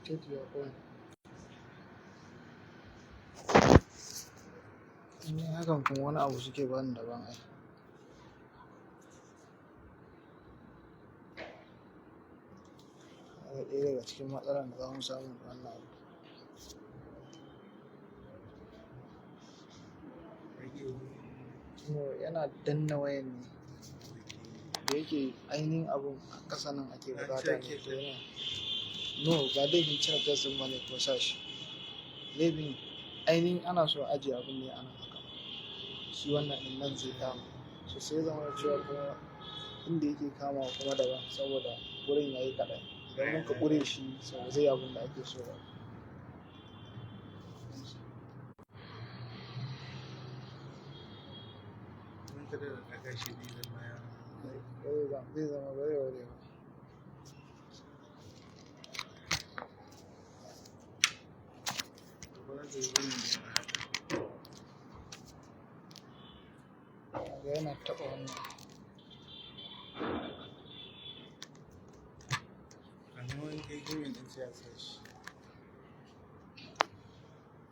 Take your own. Ni hakan kuma wani abu suke bani daban ai. Kaga ɗaya daga cikin matsalar da za mu samu da wannan abu. No, yana danna wayan ne. Da yake ainihin abun a ƙasa nan ake buƙata ne. To yana. No, ba laifin cire test ɗin bane ko sashi. Laifin ainihin ana so a ajiye abun ne anan haka. Shi wannan ɗin nan zai kama. So sai ya zamana cewa kuma inda yake kamawa kuma daban saboda wurin yayi kaɗan. Idan muka ƙure shi so ba zai yi abun da ake so ba. Zai zama ba zai ware ba. Kaga yana taɓa wannan.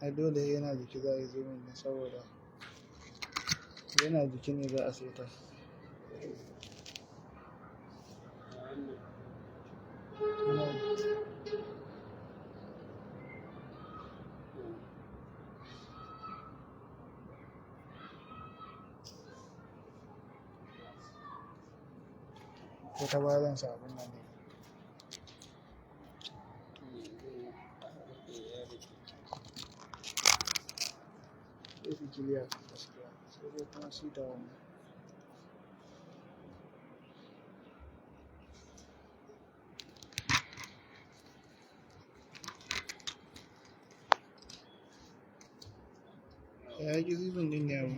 Ai dole yana jiki za a yi zooming ne saboda yana jiki ne za a saita. No. Ko ta baya zan sa abun nan ne. Zai fi clear gaskiya. Sai dai kuma shi ta wannan. Ya ƙi zooming ɗin ne abu.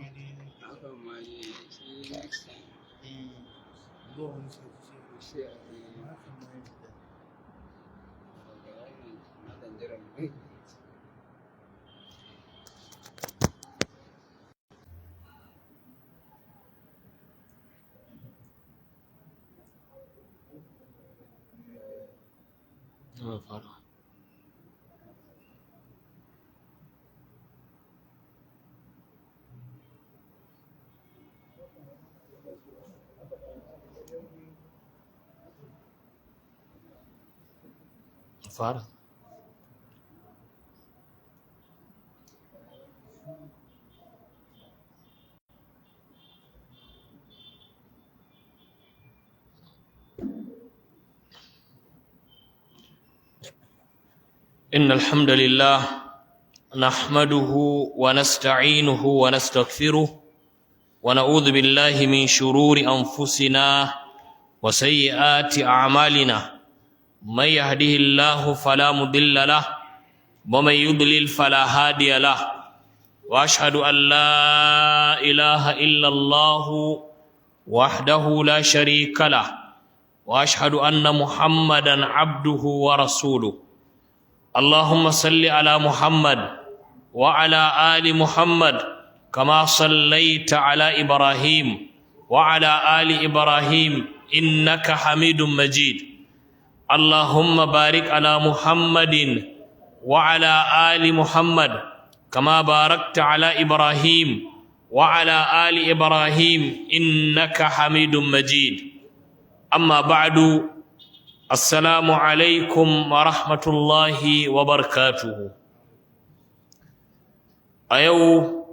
Fara. إن الحمد لله نحمده ونستعينه ونستغفره ونعوذ بالله من شرور أنفسنا وسيئات أعمالنا، من يهده الله فلا مضل له ومن يضلل فلا هادي له، وأشهد أن لا إله إلا الله وحده لا شريك له، وأشهد أن محمدا عبده ورسوله. اللهم صل على محمد وعلى آل محمد كما صليت على إبراهيم وعلى آل إبراهيم إنك حميد مجيد. اللهم بارك على محمد وعلى آل محمد كما باركت على إبراهيم وعلى آل إبراهيم إنك حميد مجيد. أما بعد، السلام عليكم ورحمة الله وبركاته. أيو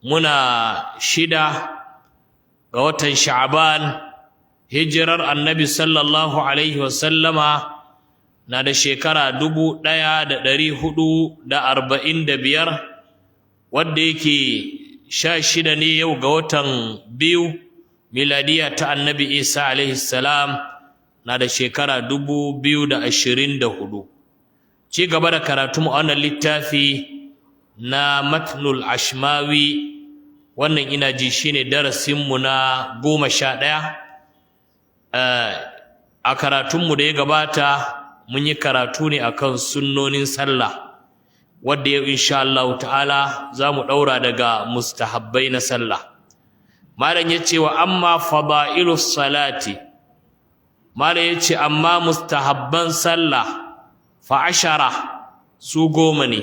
منا شدة غوتن شعبان، hijirar annabi sallallahu alaihi wasallama na da shekara 1445, wadda yake 16 ne yau ga watan 2, miladiya ta annabi Isa alaihi salam na da shekara 2024. Ci gaba da karatu mu wannan littafi na Matnul Ashmawi, wannan ina ji shine darasinmu na 11. A karatunmu da ya gabata mun yi karatu ne akan sunnonin sallah, wadda yau insha Allah ta'ala za mu ɗaura daga mustahabbai na sallah. Malam ya ce wa amma fada'ilus salati, malam ya ce amma mustahabban sallah, Fa ashara, su 10 ne.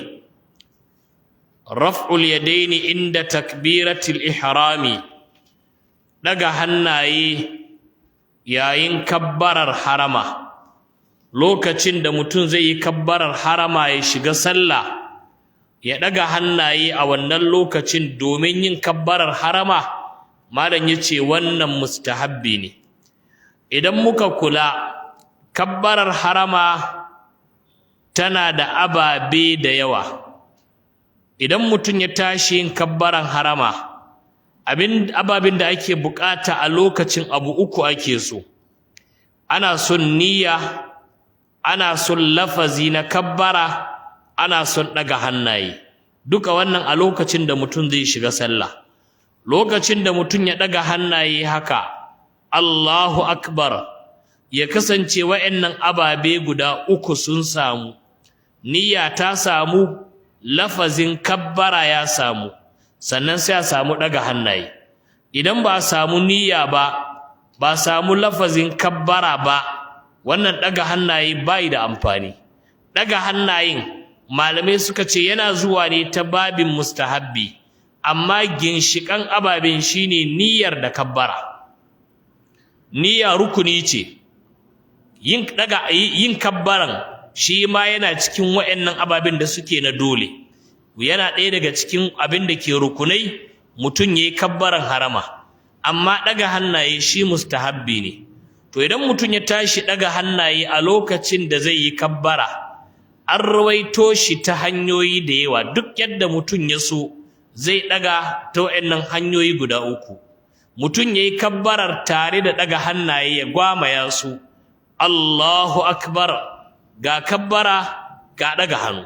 Raf'ul yadaini inda takbiratil ihrami, daga hannaye yayin kabbarar harama. Lokacin da mutum zai yi kabbarar harama ya shiga sallah, ya daga hannaye a wannan lokacin domin yin kabbarar harama, malam yace wannan mustahabbi ne. Idan muka kula, kabbarar harama tana da ababe da yawa. Idan mutum ya tashi yin kabbaran harama, abin ababin da ake bukata a lokacin abu uku ake so. Ana son niyya, ana son lafazi na kabbara, ana son ɗaga hannaye. Duka wannan a lokacin da mutum zai shiga sallah. Lokacin da mutum ya ɗaga hannaye haka, Allahu akbar, ya kasance wa'annan ababe guda uku sun samu. Niyya ta samu, lafazin kabbara ya samu, sannan sai a samu ɗaga hannaye. Idan ba a samu niyya ba, ba a samu lafazin kabbara ba, wannan ɗaga hannaye bai da amfani. Ɗaga hannayen malamai suka ce yana zuwa ne ta babin mustahabbi, amma ginshiƙan ababen shine niyyar da kabbara. Niyya rukuni ce. Yin daga yin kabbaran shi ma yana cikin waɗannan ababen da suke na dole. Yana ɗaya daga cikin abin da ke rukunai mutum yayi kabbaran harama, amma ɗaga hannaye shi mustahabbi ne. To idan mutum ya tashi ɗaga hannaye a lokacin da zai yi kabbara, an rawaito shi ta hanyoyi da yawa. Duk yadda mutum ya so zai ɗaga ta waɗannan hanyoyi guda uku. Mutum yayi kabbarar tare da ɗaga hannaye, ya gwamaya su, Allahu akbar, ga kabbara ga ɗaga hannu,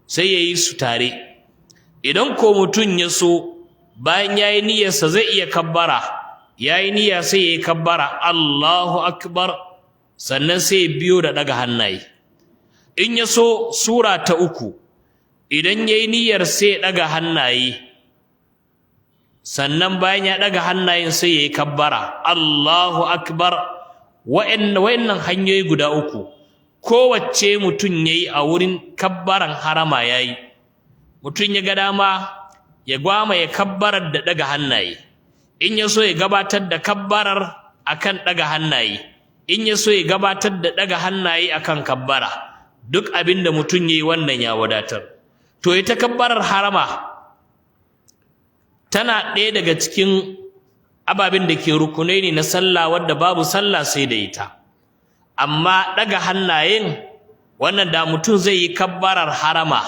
sai ya yi su tare. Idan ko mutum ya so, bayan ya yi niyyarsa zai iya kabbara, ya yi niyya sai ya yi kabbara Allahu akbar, sannan sai ya biyo da ɗaga hannaye. In ya so, sura ta uku, idan ya yi niyyar sai ya ɗaga hannaye, sannan bayan ya ɗaga hannayen sai ya yi kabbara Allahu akbar. Wa'annan hanyoyi guda uku, kowace mutum ya yi a wurin kabbaran harama ya yi. Mutum ya ga dama ya gwama ya kabbarar da ɗaga hannaye, in ya so ya gabatar da kabbarar akan ɗaga hannaye, in ya so ya gabatar da ɗaga hannaye akan kabbara, duk abin da mutum ya yi wannan ya wadatar. To ita kabbarar harama tana ɗaya daga cikin ababen da ke rukunai ne na sallah, wadda babu sallah sai da ita. Amma ɗaga hannayen wannan, da mutum zai yi kabbarar harama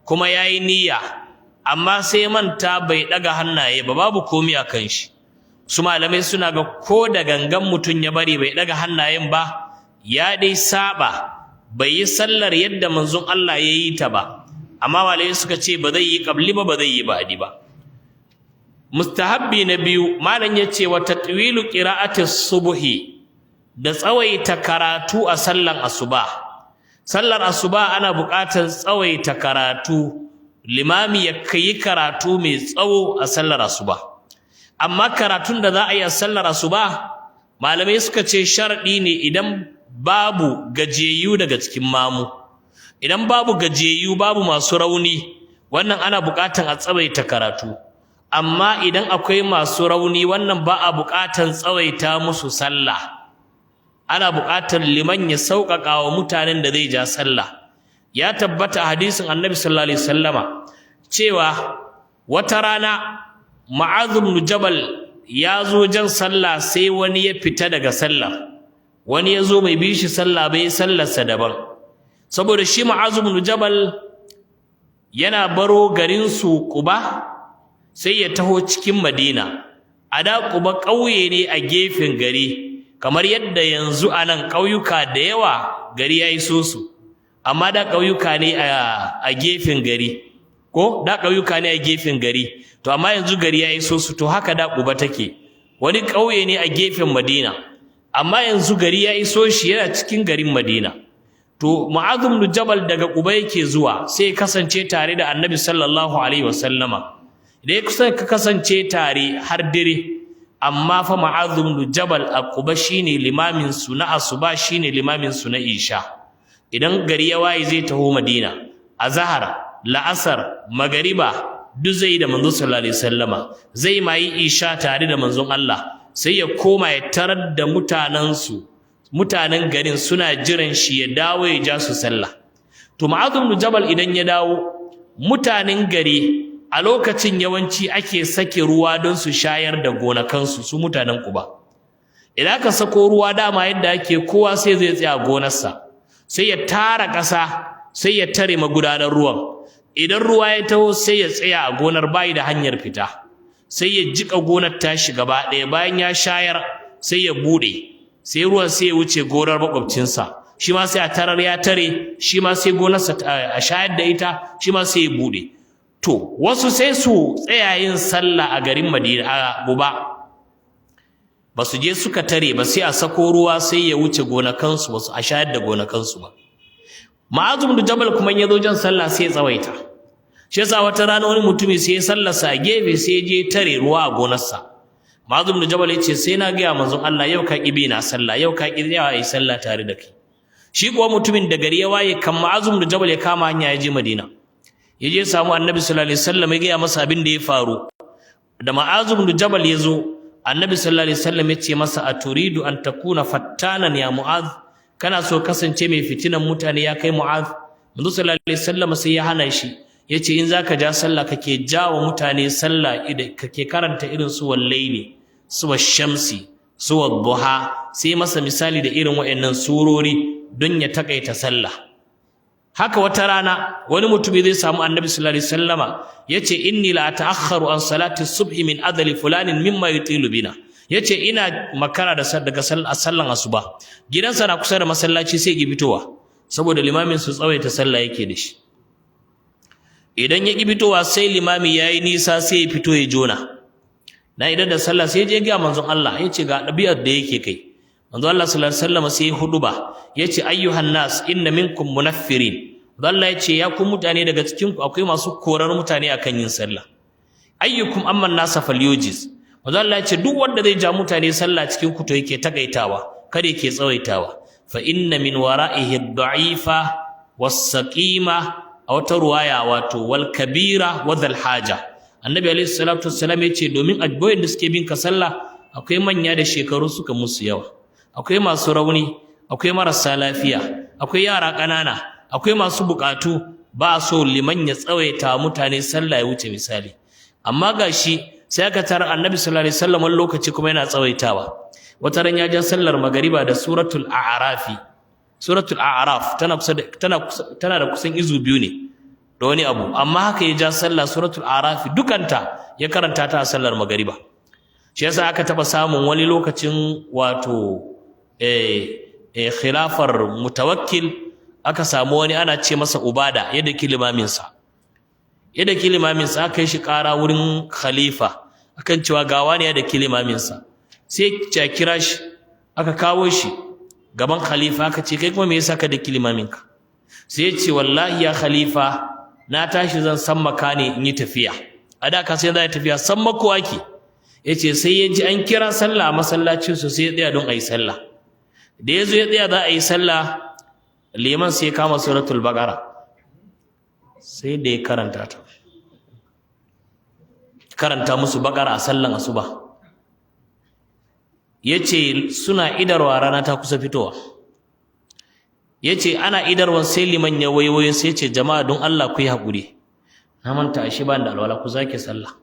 kuma ya yi niyya, amma sai manta bai ɗaga hannaye ba, babu komi a kan shi. Su malamai suna ga ko da gangan mutum ya bari bai ɗaga hannayen ba, ya dai saba, bai yi sallar yadda manzon Allah ya yi ta ba, amma malamai suka ce ba zai yi ƙabli ba, ba zai yi ba'adi ba. Mustahabbi na biyu, malam ya ce wa tatwilu qira'ati subhi, da tsawaita karatu a sallan asuba. Sallar asuba ana buƙatar tsawaita karatu, limami ya kai karatu mai tsawo a sallar asuba. Amma karatun da za a yi a sallar asuba, malamai suka ce sharɗi ne idan babu gajiyayyu daga cikin mamu. Idan babu gajiyayyu, babu masu rauni, wannan ana buƙatar a tsawaita karatu. Amma idan akwai masu rauni, wannan ba a buƙatar tsawaita musu sallah. Ana buƙatar liman ya sauƙaƙa wa mutanen da zai ja sallah. Ya tabbata a hadisin Annabi sallallahu alaihi wasallama cewa wata rana Mu'adh ibn Jabal ya zo jan sallah, sai wani ya fita daga sallah, wani ya zo mai bi shi sallah bai sallarsa daban. Saboda shi Mu'adh ibn Jabal yana baro garin su Quba, sai ya taho cikin Madina. A da Quba ƙauye ne a gefen gari, kamar yadda yanzu a nan ƙauyuka da yawa gari ya iso su, amma da ƙauyuka ne a gefen gari, ko da ƙauyuka ne a gefen gari, to amma yanzu gari ya iso su. To haka da Quba take, wani ƙauye ne a gefen Madina, amma yanzu gari ya iso shi, yana cikin garin Madina. To Mu'adh ibn Jabal daga Quba yake zuwa, sai ya kasance tare da Annabi sallallahu alaihi wasallama. Da ya kusa ka kasance tare har dare, amma fa Mu'adh ibn Jabal a Quba shine limamin su na asuba, shine limamin su na isha. Idan gari ya waye zai taho Madina, azhar, la'asar, magariba duk zai yi da manzo sallallahu alaihi wasallama, zai ma yi isha tare da manzon Allah, sai ya koma ya tarar da mutanensu, mutanen garin suna jiran shi ya dawo ya ja su sallah. To Mu'adh ibn Jabal idan ya dawo, mutanen gari a lokacin yawanci ake sake ruwa don su shayar da gonakansu, su mutanen Quba. Idan aka sako ruwa, dama yadda ake, kowa sai zai tsaya gonarsa, sai ya tara ƙasa, sai ya tare magudanar ruwan. Idan ruwa ya taho sai ya tsaya a gonar, bayi da hanyar fita, sai ya jika gonar tashi gaba ɗaya. Bayan ya shayar sai ya buɗe, sai ruwan sai ya wuce gonar makwabcinsa, shi ma sai a tarar ya tare, shi ma sai gonarsa a shayar da ita, shi ma sai ya buɗe. To wasu sai su tsaya yin sallah a garin Madina a Quba, ba su je suka tare ba, sai a sako ruwa sai ya wuce gonakansu, ba su a shayar da gonakansu ba. Mu'adh ibn Jabal kuma ya zo jan sallah sai ya tsawaita. Shi yasa wata rana wani mutumi sai ya sallarsa a gefe, sai ya je tare ruwa a gonarsa. Mu'adh ibn Jabal ya ce, sai na gaya manzon Allah, yau ka ƙi bi na sallah, yau ka ƙi tsayawa yi sallah tare da kai. Shi kuwa mutumin da gari ya waye, kan Mu'adh ibn Jabal ya kama hanya ya je Madina, ya je samu Annabi sallallahu alaihi wasallam, ya gaya masa abin da ya faru. Da Mu'adh ibn Jabal ya zo, Annabi sallallahu alaihi wasallam ya ce masa, aturidu an takuna fattanan ya Mu'adh? Kana so kasance mai fitinan mutane, ya kai Mu'adh? Manzo sallallahu alaihi wasallam sai ya hana shi, yace in zaka ja sallah, kake jawo mutane sallah idan kake karanta irin su wallaili, su shamsi, su duha. Sai masa misali da irin waɗannan surori don ya takaita sallah. Haka wata rana wani mutumi zai samu Annabi sallallahu alaihi wasallama, yace inni la ata'akhkharu an salati subhi min adli fulanin mimma yutilu bina. Yace ina makara da daga sallan asuba. Gidansa na kusa da masallaci, sai ki fitowa saboda limamin su tsawaita sallah yake da shi. Idan ya ki fitowa sai limami yayi nisa, sai ya fito ya jona. Na idan da sallah sai je ga manzon Allah, yace ga ɗabi'ar da yake kai. Manzon Allah sallallahu alaihi wasallam sai ya huduba, yace ayyuhan nas, inna minkum munaffirin. Allah yace ya ku mutane, daga cikin ku akwai masu korar mutane akan yin sallah. Ayyukum amman nasa falyujiz. Manzon Allah yace duk wanda zai ja mutane sallah cikin ku, to yake takaitawa, kada yake tsawaitawa. Fa inna min wara'ihi ad-da'ifa was-saqima, a wata ruwaya wato wal kabira wa dhal haja. Annabi alaihi salatu wassalam yace domin adboyin da suke bin ka sallah, akwai manya da shekaru suka musu yawa, akwai masu rauni, akwai marasa lafiya, akwai yara ƙanana, akwai masu buƙatu. Ba so liman ya tsawaita mutane sallah ya wuce misali. Amma gashi sai aka tarar Annabi sallallahu alaihi wasallam wani lokaci kuma yana tsawaitawa. Wata ran ya ja sallar magariba da suratul a'rafi. Suratul A'raf tana kusa da tana da kusan izu 2 ne da wani abu, amma haka ya ja sallah, suratul A'raf dukanta ya karanta ta a sallar magariba. Shi yasa aka taba samun wani lokacin, wato khilafar Mutawakkil, aka samu wani ana ce masa Ubada, yadda kilimamin sa yadda kilimamin sa aka yi shi ƙara wurin khalifa akan cewa ga wani yadda kilimamin sa. Sai ya kira shi, aka kawo shi gaban khalifa, aka ce kai kuma me yasa ka da kilimaminka? Sai ya ce wallahi ya khalifa, na tashi zan sammaka ne in yi tafiya. A da ka sai za tafiya sammako ake. Ya ce sai ya ji an kira sallah a masallacin su, sai ya tsaya don a yi sallah. Da ya zo ya tsaya za a yi sallah, liman sai ya kama suratul Baqara, sai da ya karanta ta, karanta musu Baqara a sallan asuba. Ya ce suna idarwa rana ta kusa fitowa. Ya ce ana idarwan sai liman ya waiwayo, sai ce jama'a, don Allah ku yi haƙuri, na manta ashe ba da alwala, ku zake sallah.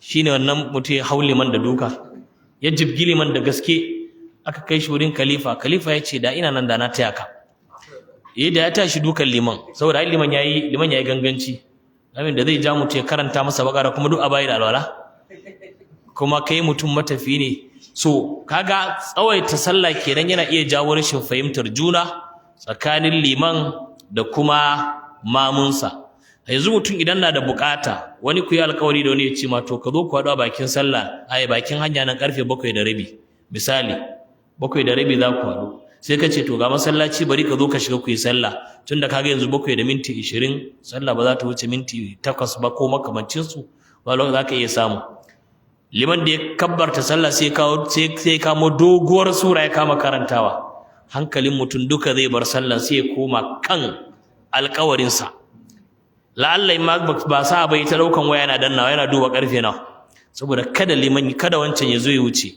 Shine wannan mutum ya hau liman da duka, ya jibgi liman da gaske, aka kai shi wurin khalifa. Khalifa ya ce da ina nan da na taya ka. Da ya tashi dukan liman, saboda ai liman yayi ganganci, amin da zai ja mutum ya karanta masa Bakara kuma duk a bayi da alwala, kuma kai mutum matafi ne. So kaga tsawaita sallah kenan yana iya jawo rashin fahimtar juna tsakanin liman da kuma mamunsa. Yanzu mutum idan na da bukata, wani ku yi alkawari da wani, ya ce ma to ka zo ku haɗu a bakin sallah, ai bakin hanya nan karfe 7:30, misali 7:30 za ku haɗu. Sai ka ce to ga masallaci, bari ka zo ka shiga ku yi sallah, tunda kaga yanzu 7:20, sallah ba za ta wuce minti 8 ba ko makamancin su ba, lokacin za ka iya samu. Liman da ya kabbarta sallah sai kawo sai kamo doguwar sura ya kama karantawa. Hankalin mutum duka zai bar sallan, sai ya koma kan alƙawarinsa. La'alla ma ba sa bai ta daukan waya yana dannawa, yana duba karfe nawa, saboda kada liman, kada wancan ya zo ya wuce.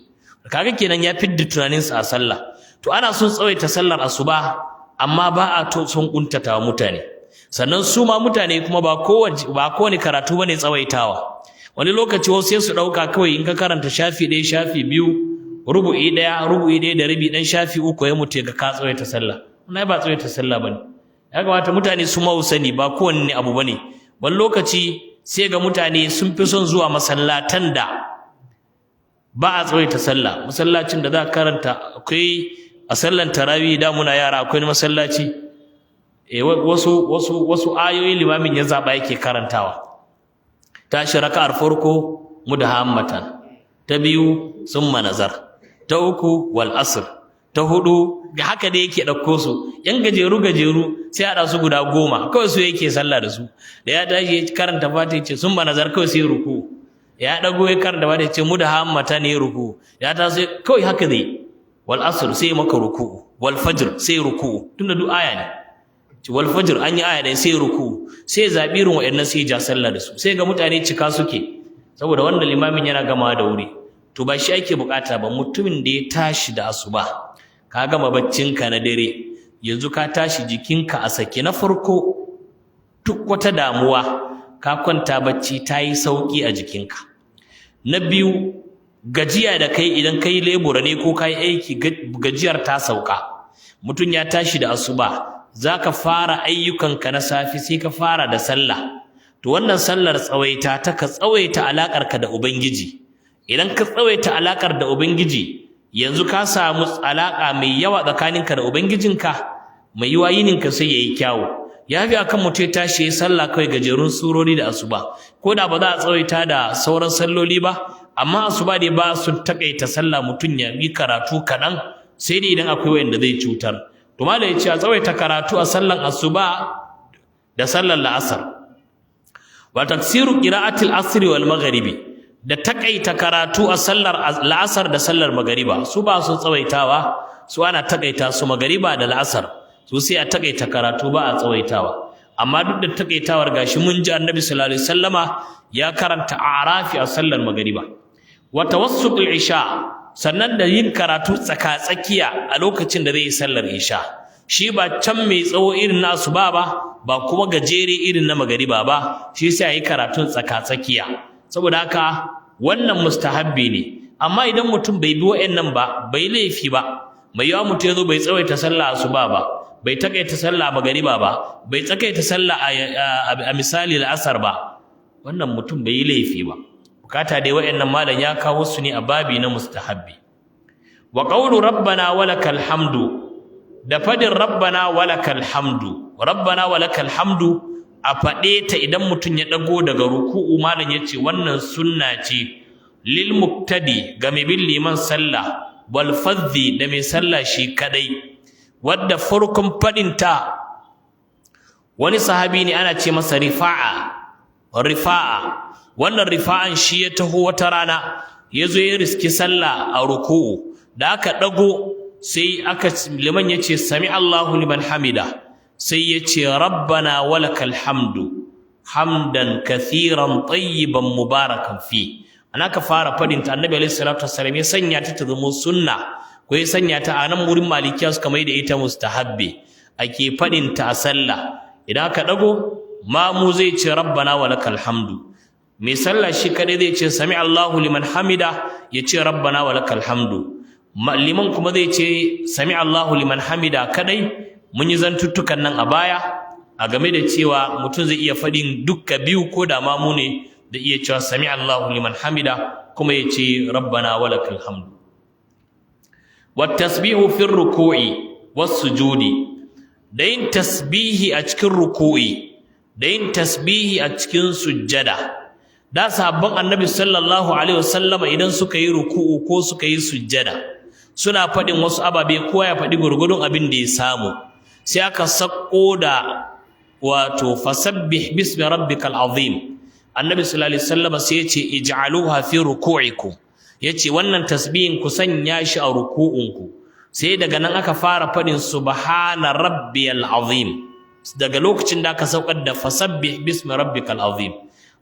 Kaga kenan ya fidda tunaninsa a sallah. To ana son tsawaita sallar asuba, amma ba a to son kuntatawa mutane. Sannan su ma mutane kuma ba kowane karatu bane tsawaitawa. Wani lokaci wasu sai su dauka kawai in ka karanta shafi 1, shafi 2, rubu'i 1, rubu'i 1.5, dan shafi 3, ya mutu ga ka tsawaita sallah. Wannan ba tsawaita sallah bane. Ya kamata mutane su ma sani ba kowanne abu bane. Wani lokaci sai ga mutane sun fi son zuwa masallatan da ba a tsawaita sallah, masallacin da za ka karanta. Akwai a sallan tarawih da muna yara, akwai masallaci, wasu ayoyi limamin ya zaba yake karantawa. Tashi raka'ar farko mudhammatan, ta biyu summa nazar, ta uku wal asr, ta hudu ga haka da yake ɗauko su yan gajeru gajeru, sai haɗa su guda 10, kawai su yake sallah da su. Da ya tashi ya karanta fatiha, ya ce summa nazar, kawai sai ruku. Ya ɗago ya karanta fatiha, ya ce mudhammatan, ne ruku. Ya taso kawai haka zai wal asr, sai maka ruku, wal fajr, sai ruku, tunda duk aya ne. Wal fajr an yi aya ɗaya, sai ruku. Sai zaɓi irin waɗannan, sai ja sallah da su. Sai ga mutane cika suke saboda wannan limamin yana gamawa da wuri. To ba shi ake bukata ba. Mutumin da ya tashi da asuba, ka gama baccinka na dare, yanzu ka tashi jikinka a sake. Na farko, duk wata damuwa, ka kwanta bacci, ta yi sauƙi a jikinka. Na biyu, gajiya da kai, idan kai lebura ne ko kai aiki, gajiyar ta sauka. Mutum ya tashi da asuba, za ka fara ayyukanka na safe, sai ka fara da sallah. To wannan sallar tsawaita ta, ka tsawaita alaƙarka da Ubangiji. Idan ka tsawaita alaƙar da Ubangiji, yanzu ka samu alaƙa mai yawa tsakaninka da Ubangijinka, mai yiwa yininka sai yayi kyawu. Ya fi akan mutum ya tashi ya sallah kawai gajerun surori da asuba. Ko da ba za a tsawaita da sauran salloli ba, amma asuba dai ba su takaita sallah, mutum ya yi karatu kaɗan, sai dai idan akwai wanda zai cutar. To malam ya ce a tsawaita karatu a sallan asuba da sallan la'asar. Wa taksiru qira'atil asri wal maghribi, da takaita karatu a sallar la'asar da sallar magariba. Su ba su tsawaitawa, su ana takaita su, magariba da la'asar, su sai a takaita karatu, ba a tsawaitawa. Amma duk da takaitawar, gashi mun ji Annabi sallallahu alaihi wasallama ya karanta Arafi a sallar magariba. Wa tawassutul isha, sannan da yin karatu tsaka-tsakiya a lokacin da zai yi sallar isha. Shi ba can mai tsawo irin na asuba ba, ba kuma gajere irin na magariba ba, shi sai yi karatun tsaka-tsakiya. Saboda haka wannan mustahabbi ne. Amma idan mutum bai bi wa'annan ba, bai laifi ba. Mai yawa mutum ya zo bai tsawaita sallah asuba ba, bai takaita sallah magariba ba, bai tsakaita sallah a misali la'asar ba, wannan mutum bai yi laifi ba. Bukata dai wa'annan malam ya kawo su ne a babi na mustahabbi. Wa qawlu rabbana walakal hamdu, da fadin rabbana walakal hamdu. Rabbana walakal hamdu a faɗe ta idan mutum ya ɗago daga ruku'u, malam ya ce wannan sunna ce lil muktadi, ga mai bin liman sallah, wal fadhi, da mai sallah shi kadai. Wadda farkon faɗin ta wani sahabi ne ana ce masa Rifa'a. Rifa'a, wannan Rifa'an shi ya taho wata rana, ya zo ya riski sallah a ruku'u. Da aka ɗago, sai aka liman ya ce sami Allahu liman hamida, sai ya ce rabbana walakal hamdu hamdan kathiran tayyiban mubarakan fi. Ana ka fara fadin ta, Annabi alaihi salatu wassalam ya sanya ta ta zama sunna, ko ya sanya ta a nan wurin Malikiya suka mai da ita mustahabbi, ake fadin ta a sallah. Idan aka dago, mamu zai ce rabbana walakal hamdu, mai sallah shi kadai zai ce sami Allahu liman hamida, ya ce rabbana walakal hamdu, liman kuma zai ce sami Allahu liman hamida kadai. Mun yi zantuttukan nan a baya a game da cewa mutum zai iya faɗin dukka biyu, ko da mamu ne, da iya cewa sami Allahu liman hamida kuma ya ce rabbana walakal hamdu. Wa tasbihu fi ruku'i was sujudi, da yin tasbihi a cikin ruku'i, da yin tasbihi a cikin sujjada. Da sahabban Annabi sallallahu alaihi wasallama idan suka yi ruku'u ko suka yi sujjada, suna faɗin wasu ababe, kowa ya faɗi gurgudun abin da ya samu. Sai aka sako da wato fasabbih bismi rabbikal azim. Annabi sallallahu alaihi wasallama sai ya ce ij'aluha fi ruku'ikum, yace wannan tasbihin ku sanya shi a ruku'unku. Sai daga nan aka fara faɗin subhana rabbiyal azim, daga lokacin da aka saukar da fasabbih bismi rabbikal azim.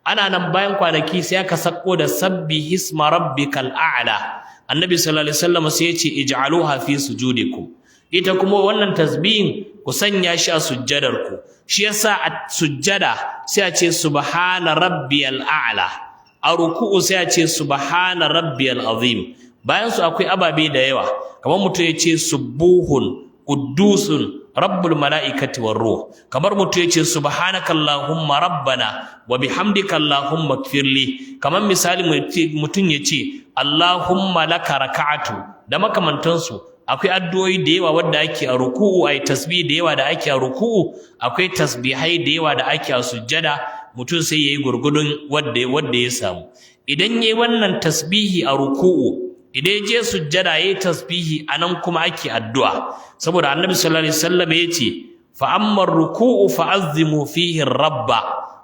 Ana nan bayan kwanaki sai aka sako da sabbih isma rabbikal a'la. Annabi sallallahu alaihi wasallam sai ya ce ij'aluha fi sujudikum, ita kuma wannan tasbihin ku sanya shi a sujjadarku. Shi yasa a sujjada sai a ce subhana rabbiyal a'la, a ruku'u sai a ce subhana rabbiyal azim. Bayan su akwai ababe da yawa, kamar mutum ya ce subuhun quddusun rabbul mala'ikati war ruh, kamar mutum ya ce subhanakallahumma rabbana wa bihamdika allahumma ighfirli, kamar misali mutum ya ce allahumma laka raka'atu da makamantansu. Akwai addu'o'i da yawa wanda ake a ruku'u, ai tasbih da yawa da ake a ruku'u, akwai tasbihai da yawa da ake a sujjada. Mutum sai yayi gurgudun wanda ya samu. Idan yayi wannan tasbihi a ruku'u, idan je sujjada yayi tasbihi, anan kuma ake addu'a. Saboda Annabi sallallahu alaihi wasallam yace fa amma ruku'u fa'azzimu fihi rabba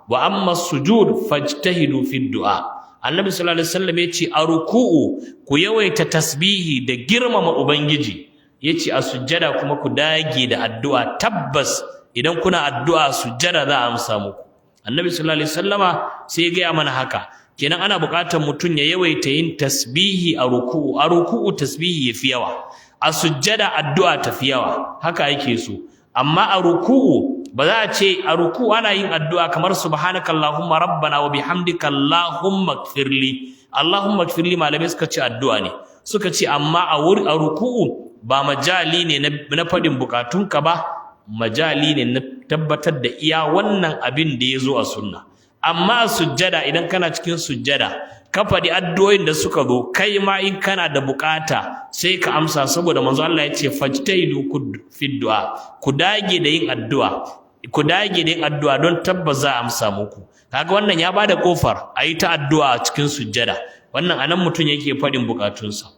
wa amma sujud fajtahidu fi du'a. Annabi sallallahu alaihi wasallam yace a ruku'u ku yawaita tasbihi da girmama ubangiji, yace a sujjada kuma ku dage da addu'a. Tabbas idan kuna addu'a sujjada za a amsa muku. Annabi sallallahu alaihi wasallama sai ya gaya mana haka. Kenan ana buƙatar mutum ya yawaita yin tasbihi a ruku'u. A ruku'u tasbihi yafi yawa, a sujjada addu'a tafi yawa, haka yake so. Amma a ruku'u ba za a ce a ruku'u ana yin addu'a kamar subhanakallahumma rabbana wa bihamdika allahumma ighfirli, allahumma ighfirli. Malamai suka ce addu'a ne, suka ce amma a wuri a ruku'u ba majali ne na faɗin bukatunka ba, majali ne na tabbatar da iya wannan abin da ya zo a sunna. Amma a sujjada, idan kana cikin sujjada ka faɗi addu'o'in da suka zo, kai ma in kana da bukata sai ka amsa. Saboda manzo Allah ya ce fajtahidu fi du'a, ku dage da yin addu'a, ku dage da yin addu'a don tabbas za a amsa muku. Kaga wannan ya bada kofar a yi ta addu'a a cikin sujjada. Wannan anan mutum yake faɗin bukatunsa.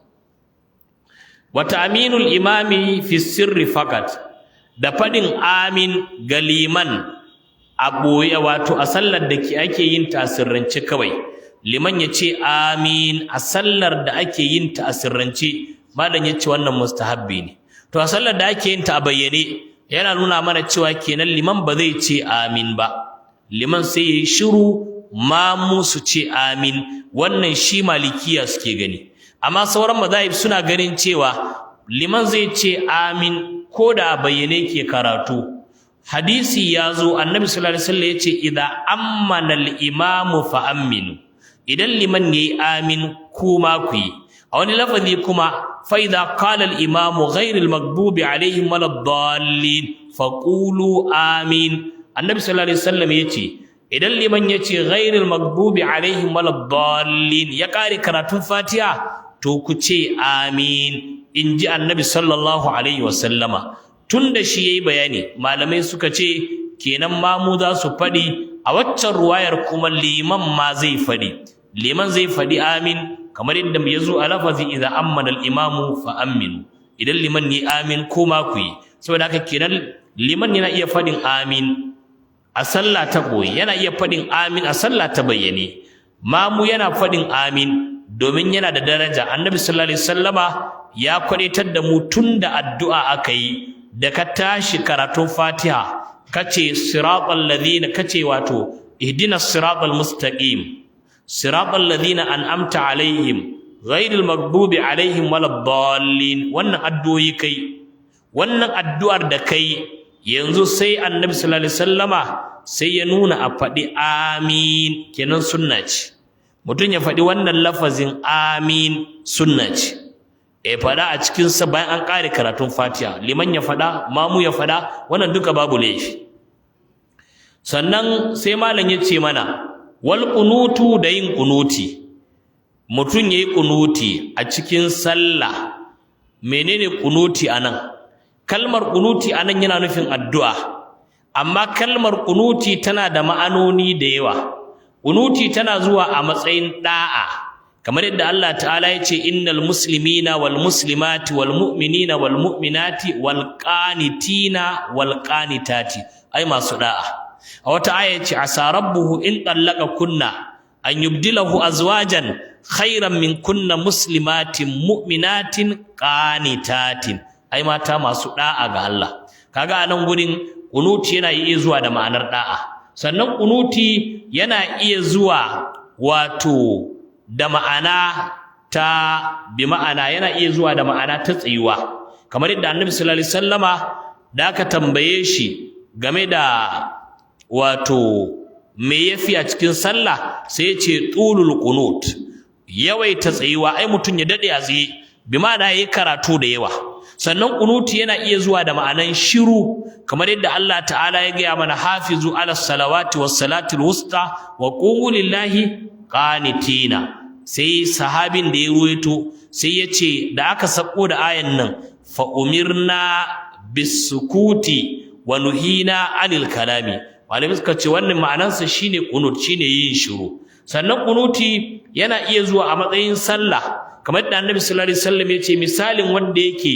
Wa ta'minul imami fi sirri faqat, da faɗin amin ga liman a ɓoye, wato a sallar da ake yin ta sirrance kawai. Liman ya ce amin a sallar da ake yin ta a sirrance, malam ya ce wannan mustahabbi ne. To a sallar da ake yin ta a bayyane, yana nuna mana cewa kenan liman ba zai ce amin ba, liman sai ya yi shiru, mamu su ce amin. Wannan shi malikiya suke gani, amma sauran mazahib suna ganin cewa liman zai ce amin ko da a bayyane ke karatu. Hadisi ya zo, Annabi sallallahu alaihi wasallam ya ce idza ammana al-imamu fa aminu, idan liman yayi amin kuma ku yi. A wani lafazi kuma fa idza qala al-imamu ghayril maghdubi alaihim waladdallin faqulu amin. Annabi sallallahu alaihi wasallam ya ce idan liman ya ce ghayril maghdubi alaihim waladdallin ya kare karatun Fatiha, to ku ce amin, inji Annabi sallallahu alaihi wasallama. Tun da shi yayi bayani, malamai suka ce kenan mamu za su faɗi. A waccan ruwayar kuma liman ma zai faɗi, liman zai faɗi amin, kamar yadda ya zo a lafazi idza ammana al-imamu fa aminu, idan liman yi amin kuma ku yi. Saboda haka kenan liman yana iya faɗin amin a sallah ta ɓoye, yana iya faɗin amin a sallah ta bayyane. Mamu yana faɗin amin domin yana da daraja. Annabi sallallahu alaihi wasallama ya kwadaitar da mu tun da addu'a aka yi, da ka tashi karatun Fatiha kace siratal ladina, kace wato ihdinas siratal mustaqim siratal ladina an'amta alaihim ghairil maghdubi alaihim waladdallin. Wannan addu'o'i kai, wannan addu'ar da kai yanzu, sai Annabi sallallahu alaihi wasallama sai ya nuna a faɗi amin. Kenan sunna ce mutum ya faɗi wannan lafazin amin, sunna ce ya faɗa a cikinsa bayan an ƙare karatun Fatiha. Liman ya faɗa, mamu ya faɗa, wannan duka babu laifi. Sannan sai malam ya ce mana wal qunutu, da yin qunuti, mutum yayi qunuti a cikin sallah. Menene qunuti anan? Kalmar qunuti anan yana nufin addu'a, amma kalmar qunuti tana da ma'anoni da yawa. Qunuti tana zuwa a matsayin da'a, kamar yadda Allah ta'ala ya ce innal muslimina wal muslimati wal mu'minina wal mu'minati wal qanitina wal qanitati, ai masu da'a. A wata aya ce asa rabbuhu in tallaka kunna an yubdilahu azwajan khairan min kunna muslimatin mu'minatin qanitatin. Ai mata masu da'a ga Allah. Kaga a nan gurin kunuti yana iya zuwa da ma'anar da'a. Sannan kunuti yana iya zuwa wato da ma'ana ta bi ma'ana yana iya zuwa da ma'ana ta tsayuwa, kamar yadda Annabi sallallahu alaihi wasallama da aka tambaye shi game da wato me yafi a cikin sallah, sai ya ce tulul qunut, yawaita tsayuwa, ai mutum ya dade a tsaye, bi ma'ana yayi karatu da yawa. Sannan kunuti yana iya zuwa da ma'anan shiru, kamar yadda Allah ta'ala ya gaya mana hafizu ala salawati was salatil wusta wa qumu lillahi qanitina. Sai sahabin da ya ruwaito sai ya ce da aka sako da ayan nan, fa umirna bisukuti wa nuhina anil kalami. Malamai suka ce wannan ma'anansa shine kunut, shine yin shiru. Sannan kunuti yana iya zuwa a matsayin sallah, kamar da Annabi sallallahu alaihi wasallam ya ce misalin wanda yake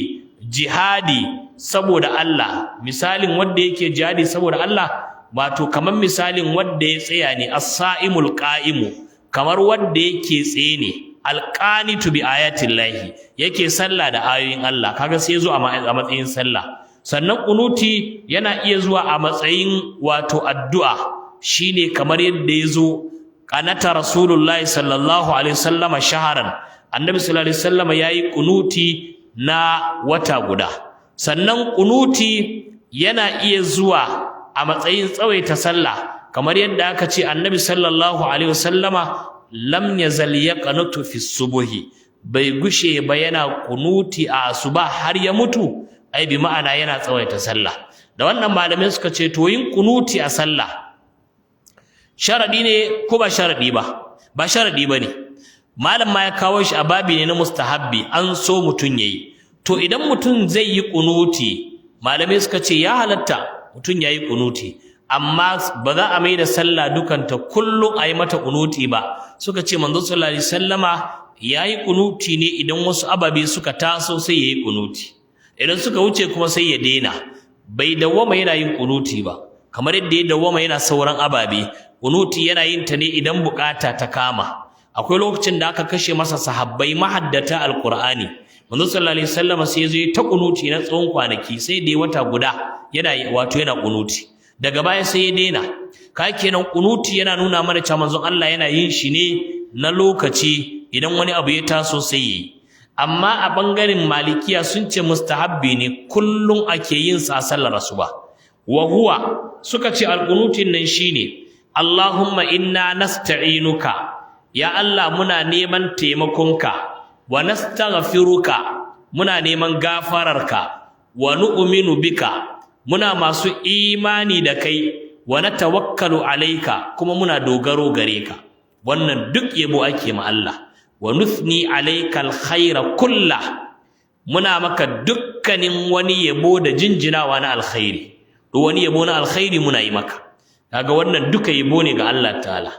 jihadi saboda Allah, misalin wanda yake jihadi saboda Allah, wato kamar misalin wanda ya tsaya ne, as-sa'imul qa'imu, kamar wanda yake tsaye ne, alqanitu bi ayatillahi, yake sallah da ayoyin Allah. Kaga sai zo a matsayin sallah. Sannan kunuti yana iya zuwa a matsayin wato addu'a, shine kamar yadda ya zo qanata Rasulullahi sallallahu alaihi wasallama shaharan, Annabi sallallahu alaihi wasallama yayi kunuti na wata guda. Sannan kunuti yana iya zuwa a matsayin tsawaita sallah, kamar yadda aka ce Annabi sallallahu alaihi wasallama lam yazal yaqnutu fi subuhi, bai gushe ba yana kunuti a asuba har ya mutu, ai bi ma'ana yana tsawaita sallah. Da wannan malamai suka ce to yin kunuti a sallah sharadi ne ko ba sharadi ba? Ba sharadi bane. Malam ma ya kawo shi a babi ne na mustahabbi, an so mutun yayi. To idan mutun zai yi kunuti, malamai suka ce ya halatta mutun yayi kunuti, amma ba za a mai da sallah dukanta kullum a yi mata kunuti ba. Suka ce manzo sallallahu alaihi wasallama yayi kunuti ne idan wasu ababe suka taso sai yayi kunuti, idan suka wuce kuma sai ya daina. Bai dawwama yana yin kunuti ba kamar yadda ya dawwama yana sauran ababe. Kunuti yana yin ta ne idan bukata ta kama. Akwai lokacin da aka kashe masa sahabbai mahaddata alqur'ani, manzo sallallahu alaihi wasallama sai ya zo ta kunuti na tsawon kwanaki, sai da wata guda yana wato yana kunuti. Daga baya sai ya daina. Ka kenan kunuti yana nuna mana cewa manzon Allah yana yin shi ne na lokaci, idan wani abu ya taso sai yi. Amma a bangaren malikiya sun ce mustahabbi ne, kullum ake yin sa a sallar asuba. Wa huwa, suka ce alqunutin nan shine Allahumma inna nasta'inuka, ya Allah muna neman taimakonka, wa nastaghfiruka, muna neman gafararka, wa nu'minu bika, muna masu imani da kai, wa natawakkalu alayka, kuma muna dogaro gare ka. Wannan duk yabo ake ma Allah. Wa nuthni alayka alkhaira kullah, muna maka dukkanin wani yabo da jinjinawa na alkhairi, duk wani yabo na alkhairi muna yi maka. Kaga wannan duka yabo ne ga Allah ta'ala.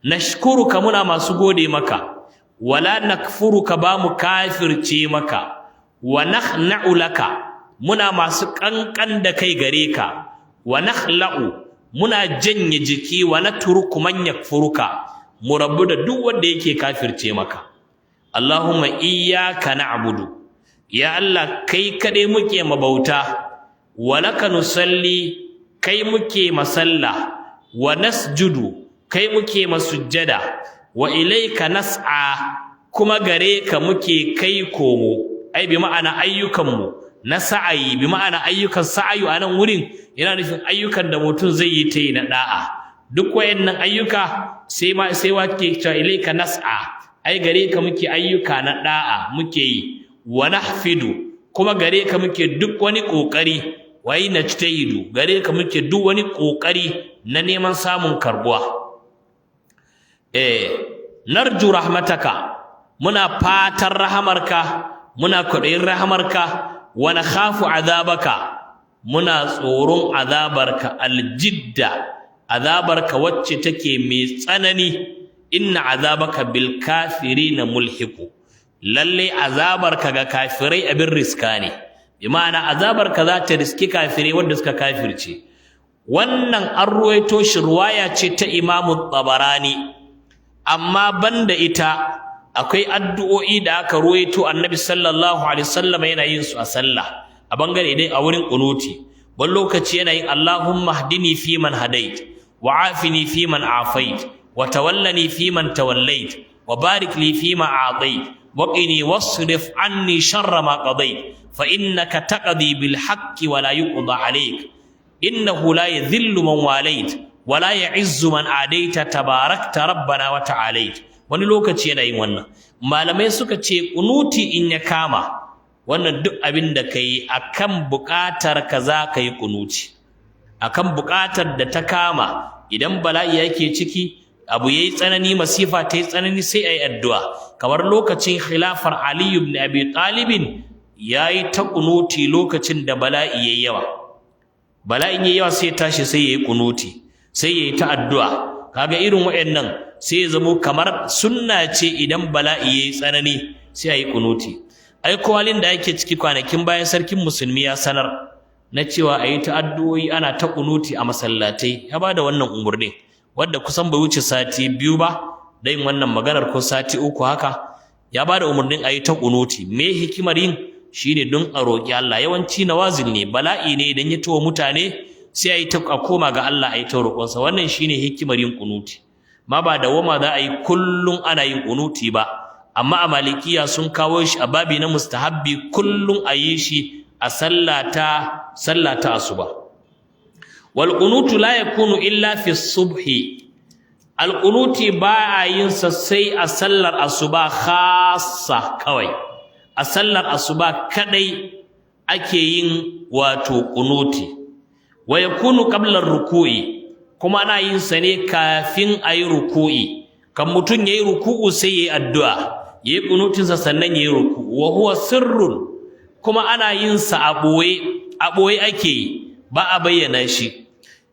Nashkuruka, muna masu gode maka, wala nakfuruka, ba mu kafirce maka, wa nakhna'u laka, muna masu kankan da kai gare ka, wa nakhla'u, muna janye jiki, wa natruku man yakfuruka, mu rabu da duk wanda yake kafirce maka. Allahumma iyyaka na'budu, ya Allah kai kaɗai muke mabauta, wa laka nusalli, kai muke masalla, wa nasjudu, kai muke masujjada, wa ilayka nas'a, kuma gare ka muke kai komo, ai bi ma'ana ayyukanmu na sa'ayi, bi ma'ana ayyukan sa'ayu a nan wurin yana nufin ayyukan da mutum zai yi ta yi na da'a. Duk wayannan ayyuka sai ma sai wake cewa ilayka nas'a, ai gare ka muke ayyuka na da'a muke yi, wa nahfidu, kuma gare ka muke duk wani kokari, wai najtahidu, gare ka muke duk wani kokari na neman samun karbuwa. Narju rahmataka, muna fatan rahamarka, muna kwaɗayin rahamarka, wa nakhafu azabaka, muna tsoron azabarka, aljidda, azabarka wacce take mai tsanani. Inna azabaka bil kafirina mulhiqu, lalle azabarka ga kafirai abin riska ne, bi ma'ana azabarka za ta riski kafirai wanda suka kafirce. Wannan an ruwaito shi, ruwaya ce ta Imamu Tabarani, amma banda ita akwai addu'o'i da aka ruwaito Annabi sallallahu alaihi wasallam yana yin su a sallah. A bangare idan a wurin kunuti, wani lokaci yana yin Allahumma hdini fi man hadait, wa afini fi man afait, wa tawallani fi man tawallait, wa barik li fi ma a'tait, wa qini wasrif anni sharra ma qadait, fa innaka taqdi bil haqqi wa la yuqda alayk, innahu la yadhillu man walait wa la ya'izzu man adaita, tabarakta rabbana wa ta'alait. Wani lokaci yana yin wannan. Malamai suka ce kunuti in ya kama wannan, duk abin da ka yi a kan buƙatar ka za ka yi kunuti a kan buƙatar da ta kama. Idan bala'i yake ciki, abu ya yi tsanani, masifa ta yi tsanani, sai a yi addu'a. Kamar lokacin khilafar Ali ibn Abi Talibin, ya yi ta kunuti lokacin da bala'i ya yi yawa. Bala'in ya yi yawa, sai tashi sai ya yi kunuti, sai ya yi ta addu'a. Kaga irin waɗannan sai ya zamo kamar sunna ce, idan bala'i ya yi tsanani sai a yi kunuti. Ai halin da ake ciki kwanakin bayan, sarkin musulmi ya sanar na cewa a yi ta addu'o'i, ana ta kunuti a masallatai. Ya ba da wannan umarni wadda kusan bai wuce sati 2 ba da yin wannan maganar, ko sati 3 haka. Ya ba da umarnin a yi ta kunuti. Me hikimar yin shine don a roƙi Allah. Yawanci nawazil ne, bala'i ne idan ya tawo mutane, sai a yi ta a koma ga Allah, a yi ta roƙonsa. Wannan shine hikimar yin kunuti. Ma ba da wama za a yi kullum ana yin kunuti ba, amma a malikiya sun kawo shi a babi na mustahabbi, kullum a yi shi a sallata asuba. Wal qunutu la yakunu illa fi subhi. Al qunuti ba a yin sa sai a sallar asuba khassa, kawai a sallar asuba kadai ake yin wato qunuti. Wa yakunu qabla ruku'i, kuma ana yin sa ne kafin a yi ruku'i. Kan mutum yayi ruku'u sai yayi addu'a, yayi kunutinsa, sannan yayi ruku'u. Wa huwa sirrun, kuma ana yin sa a boye, a boye ake yi, ba a bayyana shi.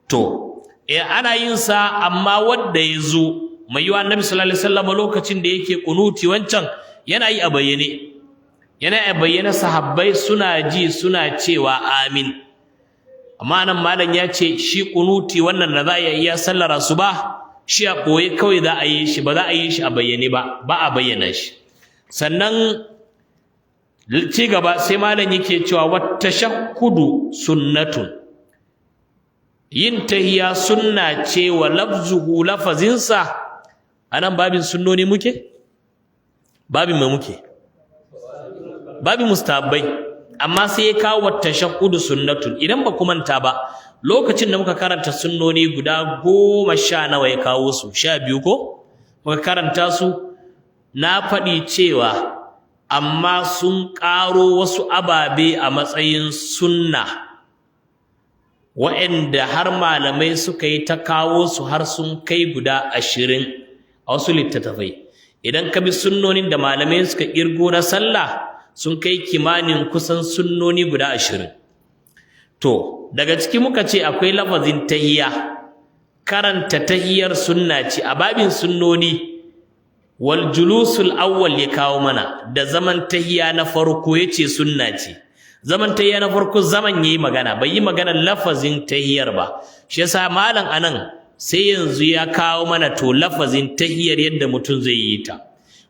To ana yin sa, amma wanda ya zo mai yiwa, Annabi sallallahu alaihi wasallam lokacin da yake kunuti wancan yana yi a bayyane, yana a bayyane, sahabbai suna ji suna cewa amin. Amma nan malam ya ce shi kunuti wannan da za a iya sallar asuba, shi a ɓoye kawai za a yi shi, ba za a yi shi a bayyane ba, ba a bayyana shi. Sannan ci gaba sai malam yake cewa wattashahhudu sunnatun, yin tahiya sunna ce, wa lafzuhu, lafazinsa. Anan babin sunnoni muke, babin mai muke, babin mustahabbai, amma sai ya kawo wattashahhudu sunnatun. Idan ba ku manta ba, lokacin da muka karanta sunnoni guda 10 nawa ya kawo su, 12 ko muka karanta su, na faɗi cewa amma sun ƙaro wasu ababe a matsayin sunna, wa'anda har malamai suka yi ta kawo su har sun kai guda 20 a wasu littattafai. Idan ka bi sunnonin da malamai suka ƙirgo na sallah, sun kai kimanin kusan sunnoni guda 20. To daga ciki muka ce akwai lafazin tahiyya, karanta tahiyyar sunna ce a babin sunnoni. Wal julusul awwal ya kawo mana da zaman tahiyya na farko, yace sunna ce zaman tahiyya na farko. Zaman yayi magana, bai yi magana lafazin tahiyyar ba. Shi yasa malam anan sai yanzu ya kawo mana to lafazin tahiyyar, yadda mutum zai yi ta.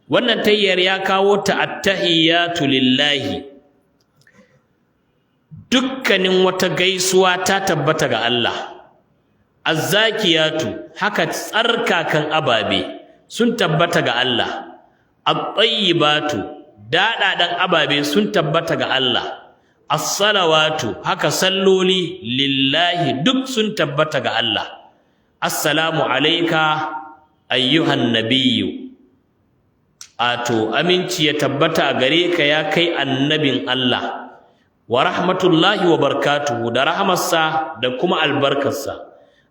Wannan tahiyyar ya kawo ta attahiyatu lillahi, dukkanin wata gaisuwa ta tabbata ga Allah. Azzakiyatu, haka tsarkakan ababe sun tabbata ga Allah. At-tayyibatu, daɗaɗan ababe sun tabbata ga Allah. As-salawatu, haka salloli, lillahi, duk sun tabbata ga Allah. Assalamu alayka ayyuhan nabiyyu, ato aminci ya tabbata a gare ka ya kai annabin Allah, wa rahmatullahi wa barakatuhu, da rahamarsa da kuma albarkarsa.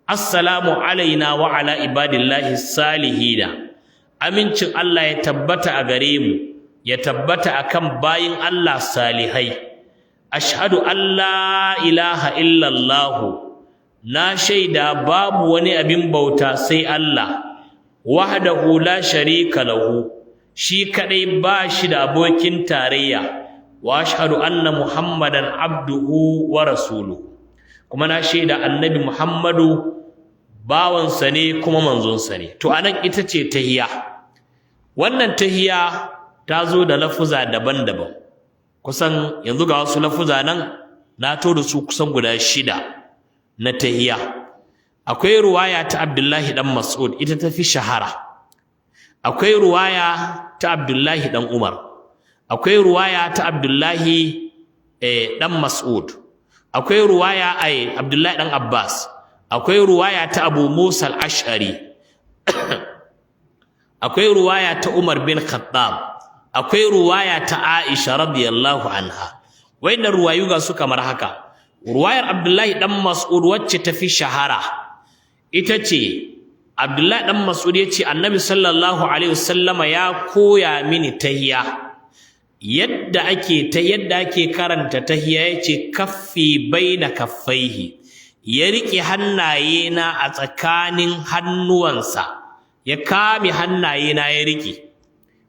Assalamu alaina wa ala ibadillahi salihina, amincin Allah ya tabbata a gare mu, ya tabbata akan bayin Allah salihai. Ashhadu an la ilaha illallah, na shaida babu wani abin bauta sai Allah, wahdahu la sharika lahu, shi kadai ba shi da abokin tarayya, wa ashhadu anna Muhammadan abduhu wa rasuluhu, kuma na shaida Annabi Muhammadu bawansa ne kuma manzonsa ne. To anan ita ce tahiya. Wannan tahiya ta zo da lafuza daban-daban. Kusan yanzu ga wasu lafuza nan Na to da su kusan guda 6 na tahiya. Akwai ruwaya ta Abdullahi dan Mas'ud, ita ta fi shahara. Akwai ruwaya ta Abdullahi dan Umar, akwai ruwaya ta Abdullahi dan Mas'ud, akwai ruwaya ai Abdullahi dan Abbas, akwai ruwaya ta Abu Musa al-Ash'ari, akwai ruwaya ta Umar bin Khattab, akwai ruwaya ta Aisha radiyallahu anha. Wayannan ruwayu ga su kamar haka. Ruwayar Abdullahi dan Mas'ud wacce ta fi shahara ita ce Abdullahi dan Mas'ud ya ce Annabi sallallahu alaihi wasallama ya koya mini tahiyya, yadda ake ta yadda ake karanta tahiyya. Yace kaffi baina kaffaihi, ya riƙe hannaye na a tsakanin hannuwansa, ya kame hannaye na ya riƙe.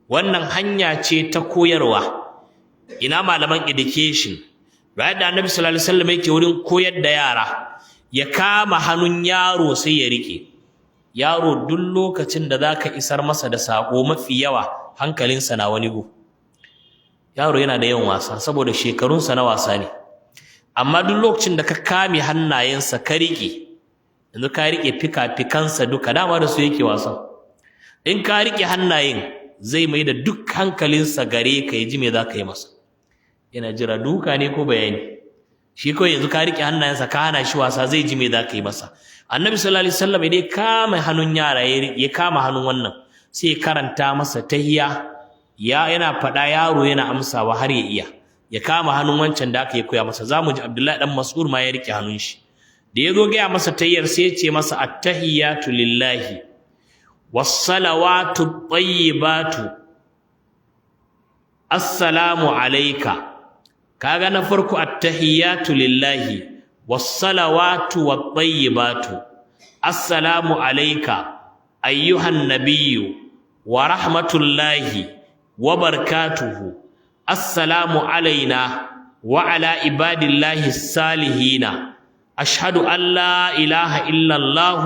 Wannan hanya ce ta koyarwa. Ina malaman education? Bayan da Annabi sallallahu alaihi wasallam yake wurin koyar da yara, ya kama hannun yaro sai ya riƙe yaro. Duk lokacin da zaka isar masa da sako, mafi yawa hankalinsa na wani gu. Yaro yana da yawan wasa saboda shekarunsa na wasa ne. Amma duk lokacin da ka kame hannayensa ka riƙe, yanzu ka riƙe fika-fikansa duka, dama da su yake wasan. In ka riƙe hannayen, zai mai da duk hankalinsa gare ka, ya ji me za ka yi masa. Yana jira duka ne ko bayani. Shi kawai yanzu ka riƙe hannayensa, ka hana shi wasa, zai ji me za ka yi masa. Annabi sallallahu alaihi wasallam idan ya kama hannun yara, ya kama hannun wannan, sai ya karanta masa tahiya. Ya yana faɗa, yaro yana amsawa har ya iya. Ya kama hannun wancan da aka yi koya masa. Zamu ji Abdullahi dan Mas'ud ma ya rike hannun shi. Da ya zo gaya masa tahiyyar, sai ya ce masa attahiyatu lillahi wassalawatu tayyibatu, assalamu alayka. Kaga na farko attahiyatu lillahi wassalawatu wattayyibatu, assalamu alayka ayyuhan nabiyyu wa rahmatullahi wa barakatuhu, assalamu alaina wa ala ibadillahi salihina, ashhadu an la ilaha illa allah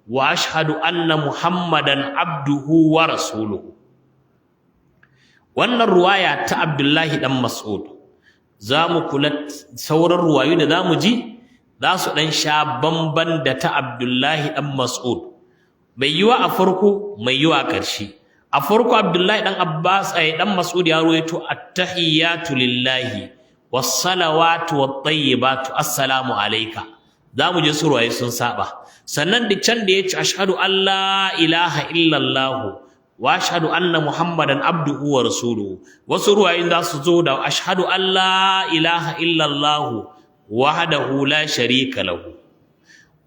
wa ashhadu anna muhammadan abduhu wa rasuluhu. Wannan ruwaya ta Abdullahi dan Mas'ud, za mu kula sauran ruwayu da za mu ji za su ɗan sha bamban da ta Abdullahi ɗan Mas'ud. Mai yiwa a farko, mai yiwa a ƙarshe. A farko Abdullahi ɗan Abbas ai ɗan Mas'ud ya ruwaito attahiyatu lillahi wassalawatu wattayyibatu, assalamu alayka. Za mu je su ruwaye sun saba. Sannan da can da ya ce ashhadu an la ilaha illallah wa ashhadu anna muhammadan abduhu wa rasuluhu, wasu ruwayoyin za su zo da ashhadu an la ilaha illallah wahdahu la sharika lahu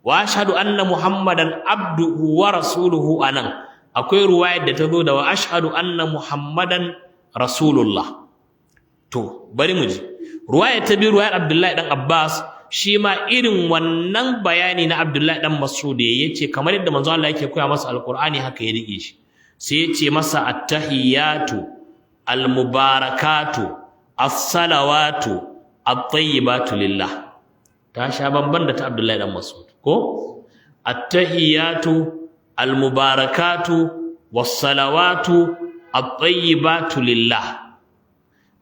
wa ashhadu anna muhammadan abduhu wa rasuluhu. Anan akwai ruwayar da ta zo da wa ashhadu anna muhammadan rasulullah. To bari mu ji ruwaya ta biyu, ruwayar Abdullahi dan Abbas. Shi ma irin wannan bayani na Abdullahi dan Mas'ud ya ce kamar yadda manzo Allah yake koya masa alqur'ani haka ya rike shi. Sai ya ce masa attahiyatu almubarakatu as-salawatu at-tayyibatu lillah. Ta sha bamban da ta Abdullahi dan Mas'ud ko? Attahiyatu almubarakatu was-salawatu at-tayyibatu lillah,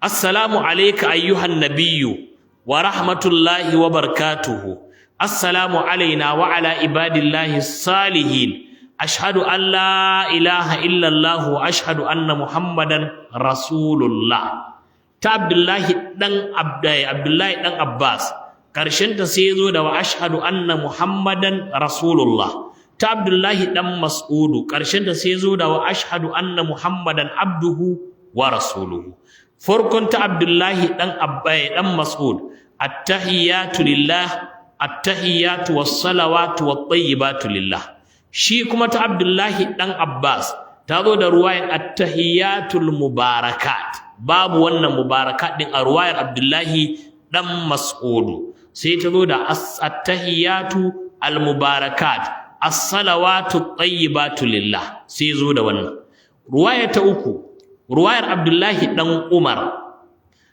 assalamu alayka ayyuhan nabiyyu wa rahmatullahi wa barakatuhu, assalamu alaina wa ala ibadillahi salihin, ashhadu an la ilaha illallah wa ashhadu anna muhammadan rasulullah. Ta Abdullahi dan Abdullahi dan Abbas karshen ta sai yazo da wa ashhadu anna muhammadan rasulullah. Ta Abdullahi dan Mas'udu karshen ta sai yazo da wa ashhadu anna muhammadan abduhu wa rasuluhu. Farkon ta Abdullahi dan Abbai dan Mas'ud attahiyatu lillah, attahiyatu was-salawatu wat-tayyibatu lillah. Shi kuma ta Abdullahi dan Abbas ta zo da ruwayan attahiyatul mubarakat. Babu wannan mubarakat din a ruwayar Abdullahi dan Mas'udu. Sai ta zo da attahiyatu almubarakat as-salawatu tayyibatu lillah. Sai zo da wannan ruwaya ta uku, ruwayar Abdullahi dan Umar.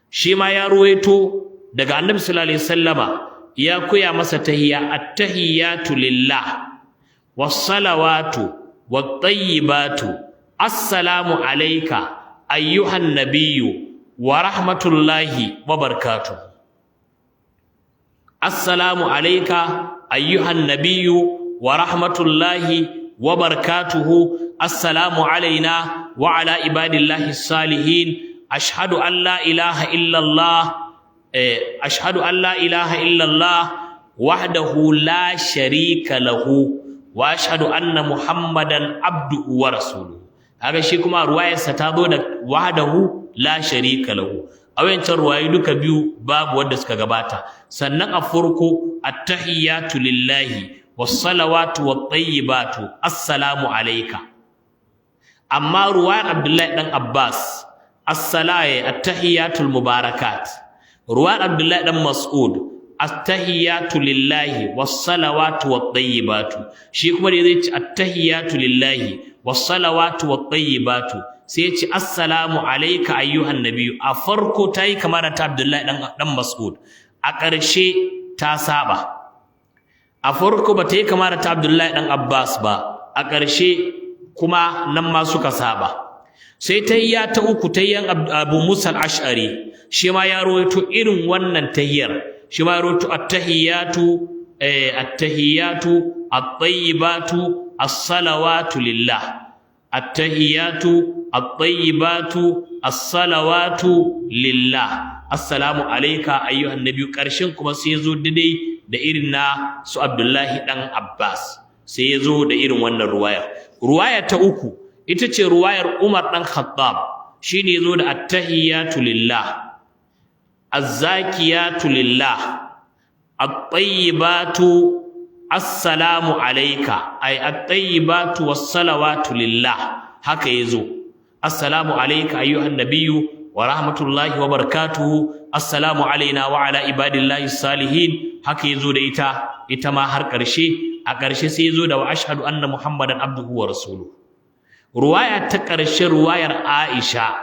Shi ma ya ruwaito daga Annabi sallallahu alaihi wasallama ya koya masa tahiyya attahiyatu lillah wassalawatu wattayyibatu, assalamu alayka ayyuhan nabiyyu wa rahmatullahi wa barakatuh. Assalamu alayka ayyuhan nabiyyu wa rahmatullahi wa barakatuhu, assalamu alaina wa ala ibadillahi salihin, ashhadu an la ilaha illallah, ashhadu an la ilaha illallah wahdahu la sharika lahu wa ashhadu anna Muhammadan abduhu wa rasuluhu. Kaga shi kuma ruwayarsa ta zo da wahdahu la sharika lahu. A wayancan ruwayoyi duka biyu babu wanda suka gabata. Sannan a farko, attahiyatu lillahi wassalawatu wattayyibatu, assalamu alayka. Amma ruwayar Abdullahi dan Abbas, assalaye attahiyatul mubarakat. Ruwayar Abdullahi dan Mas'ud, attahiyatu lillahi wassalawatu wattayyibatu. Shi kuma da zai ci attahiyatu lillahi wassalawatu wattayyibatu, sai ya ce assalamu alayka ayyuhan nabiyyu. A farko tayi kamar ta Abdullahi dan Mas'ud, a ƙarshe ta saba. A farko ba ta yi kamar ta Abdullahi dan Abbas ba, a ƙarshe kuma nan ma suka saba. Sai tahiyya ta uku, tayyan Abu Musa al-Ash'ari, shi ma ya rawaito irin wannan tahiyyar. Shi ma ya rawaito attahiyatu, attahiyatu at-tayyibatu, as-salawatu lillah, attahiyatu at-tayyibatu, as-salawatu lillah, assalamu alayka ayyuhan nabiyyu. Karshen kuma sai yazo daidai da irin na su Abdullahi dan Abbas, sai yazo da irin wannan ruwaya. Ruwaya ta uku ita ce ruwayar Umar dan Khattab, shine yazo da attahiyatu lillah, azzakiyatu lillah, at-tayyibatu, assalamu alayka, ay at-tayyibatu was-salawatu lillah. Haka yazo, assalamu alayka ayyuhan nabiyyu wa rahmatullahi wa barakatuhu, assalamu alaina wa ala ibadillahi salihin. Haka yazo da ita, ita ma har ƙarshe. A ƙarshe sai yazo da wa ashhadu anna Muhammadan abduhu wa rasuluhu. Ruwaya ta ƙarshe, ruwayar Aisha,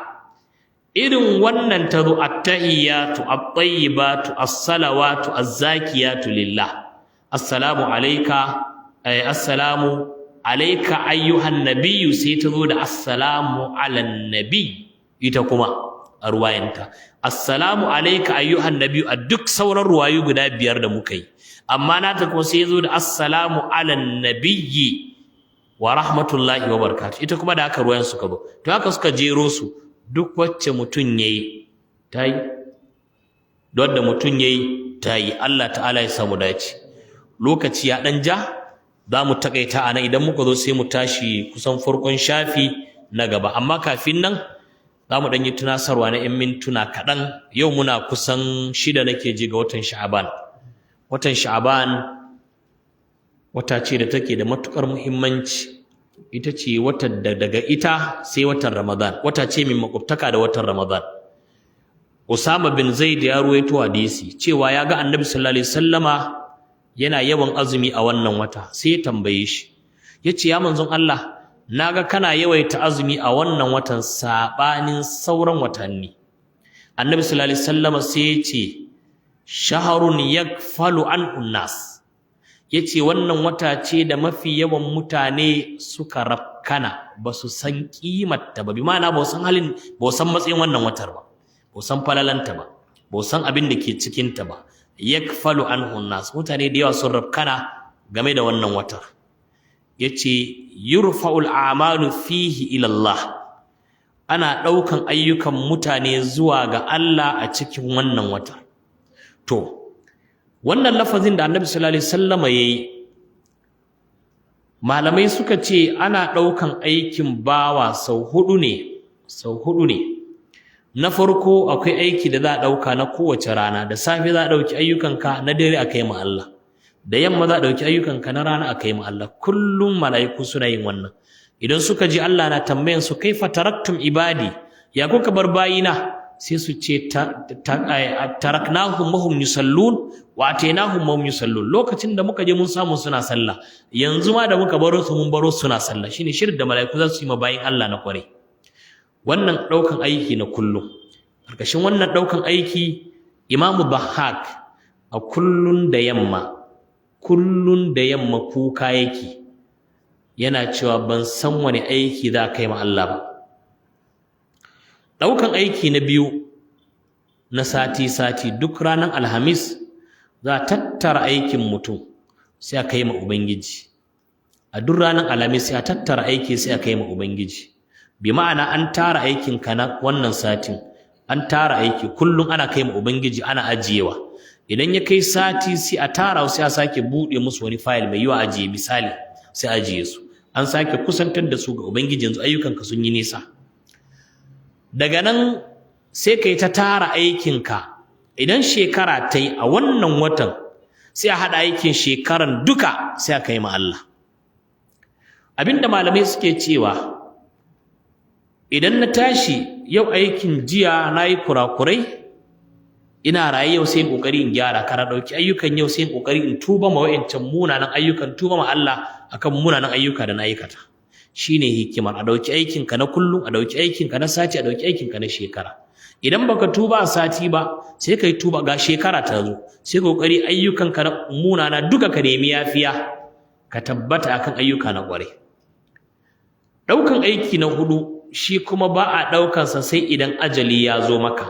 irin wannan ta zo, attahiyatu at-tayyibatu, as-salawatu az-zakiyatu lillah, assalamu alayka, ay assalamu alayka ayyuhan nabiyyu. Sai ta zo da assalamu ala nabi. Ita kuma a ruwayanta assalamu alayka ayyuhan nabiyyu a duk sauran ruwayu guda biyar da muka yi, amma nata kuma sai zo da assalamu ala nabiyyi wa rahmatullahi wa barakatuh. Ita kuma da haka ruwayan suka zo. To haka suka jero su. Duk wacce mutum yayi tayi, duk da mutum yayi tayi. Allah ta'ala ya samu dace. Lokaci ya dan ja, za mu takaita a nan. Idan muka zo sai mu tashi kusan farkon shafi na gaba. Amma kafin nan za mu ɗan yi tunasarwa na 'yan mintuna kaɗan. Yau muna kusan 6 nake ji ga watan Sha'aban. Watan Sha'aban wata ce da take da matuƙar muhimmanci. Ita ce watan da daga ita sai watan Ramadan, wata ce mai makwabtaka da watan Ramadan. Usama bin Zaid ya ruwaito hadisi cewa ya ga Annabi sallallahu alaihi wasallama yana yawan azumi a wannan wata. Sai ya tambaye shi, yace, ya manzon Allah, naga kana yawaita azumi a wannan watan sabanin sauran watanni. Annabi sallallahu alaihi wasallama sai ya ce, shahrun yakfalu an unnas. Yace wannan wata ce da mafi yawan mutane suka rafkana, ba su san kimarta ba. Bi ma'ana ba san halin, ba san matsayin wannan watar ba, ba san falalanta ba, ba san abin da ke cikin ta ba. Yakfalu anhu nas, mutane da yawa sun rafkana game da wannan watar. Yace yurfa'ul a'malu fihi ila Allah, ana daukan ayyukan mutane zuwa ga Allah a cikin wannan watar. To wannan lafazin da Annabi sallallahu alaihi wasallama yayi, malamai suka ce ana daukan aikin bawa sau hudu ne, sau hudu ne. Na farko, akwai aiki da za a dauka na kowace rana. Da safe za a dauki ayyukanka, na dare a kai ma Allah. Da yamma za a dauki ayyukanka, na rana a kai ma Allah. Kullum mala'iku suna yin wannan. Idan suka ji Allah na tambayan su, kaifa taraktum ibadi, ya kuka bar bayina? Sai su ce, taraknahum wa hum yusallun wa atainahum wa hum yusallun. Lokacin da muka je mun samu suna sallah, yanzu ma da muka baro su mun baro suna sallah. Shine shirin da mala'iku za su yi ma bayin Allah na kwarai. Wannan daukan aiki na kullum. Karkashin wannan daukan aiki, Imamu Bahak a kullun da yamma, kullun da yamma kuka yake, yana cewa ban san wani aiki za ka yi ma Allah ba. Daukan aiki na biyu na sati-sati, duk ranar Alhamis Za a tattara aikin mutum sai a kai ma Ubangiji. A duk ranar Alhamis sai a tattara aiki sai a kai ma Ubangiji. Bi ma'ana, an tara aikin ka na wannan satin, an tara aiki, kullum ana kai ma Ubangiji, ana ajiyewa. Idan ya kai sati, sai a tara, sai a sake buɗe musu wani fayil mai yiwa ajiye, misali, sai ajiye su. An sake kusantar da su ga Ubangiji. Yanzu ayyukanka sun yi nisa. Daga nan sai ka yi ta tara aikinka. Idan shekara ta yi, a wannan watan sai a haɗa aikin shekaran duka sai a kai ma Allah. Abinda malamai suke cewa, idan na tashi yau, aikin jiya na yi kurakurai, ina raye yau, sai in kokari in gyara. Kara ɗauki ayyukan yau, sai in kokari in tuba ma wa'incan munanan ayyukan, tuba ma Allah akan munanan ayyuka da na aikata. Shine hikimar a ɗauki aikinka na kullum, a ɗauki aikinka na sati, a ɗauki aikinka na shekara. Idan baka tuba a sati ba, sai kai tuba. Ga shekara ta zo, sai kokari ayyukanka na munana duka ka nemi yafiya, ka tabbata akan ayyuka na ƙwarai. Ɗaukan aiki na hudu, shi kuma ba a ɗaukansa sai idan ajali ya zo maka.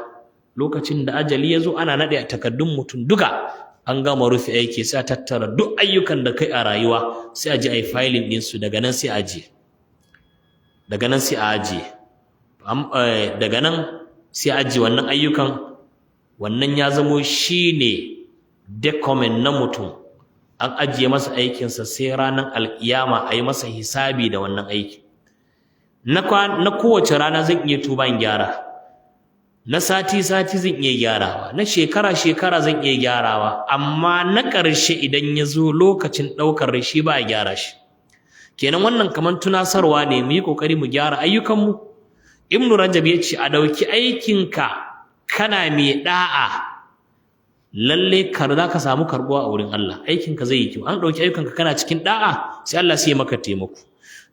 Lokacin da ajali ya zo, ana naɗe a takardun mutum duka, an gama rufe aiki, sai a tattara duk ayyukan da kai a rayuwa, sai a je a yi filing ɗinsu. Daga nan sai a ajiye, daga nan sai a ajiye, daga nan sai a ajiye wannan ayyukan. Wannan ya zamo shine document na mutum. An ajiye masa aikinsa, sai ranar Alkiyama a yi masa hisabi da wannan aiki. Na kowace rana zan iya tuba in gyara, na sati sati zan iya gyarawa, na shekara shekara zan iya gyarawa, amma na ƙarshe idan ya zo lokacin ɗaukar shi, ba a gyara shi. Kenan wannan kamar tunasarwa ne, mu yi ƙoƙari mu gyara ayyukanmu. Ibnu Rajab ya ce a ɗauki aikinka kana mai ɗa'a, lalle kar za ka samu karɓuwa a wurin Allah, aikinka zai yi kyau. An ɗauki ayyukanka kana cikin ɗa'a, sai Allah sai ya maka taimako.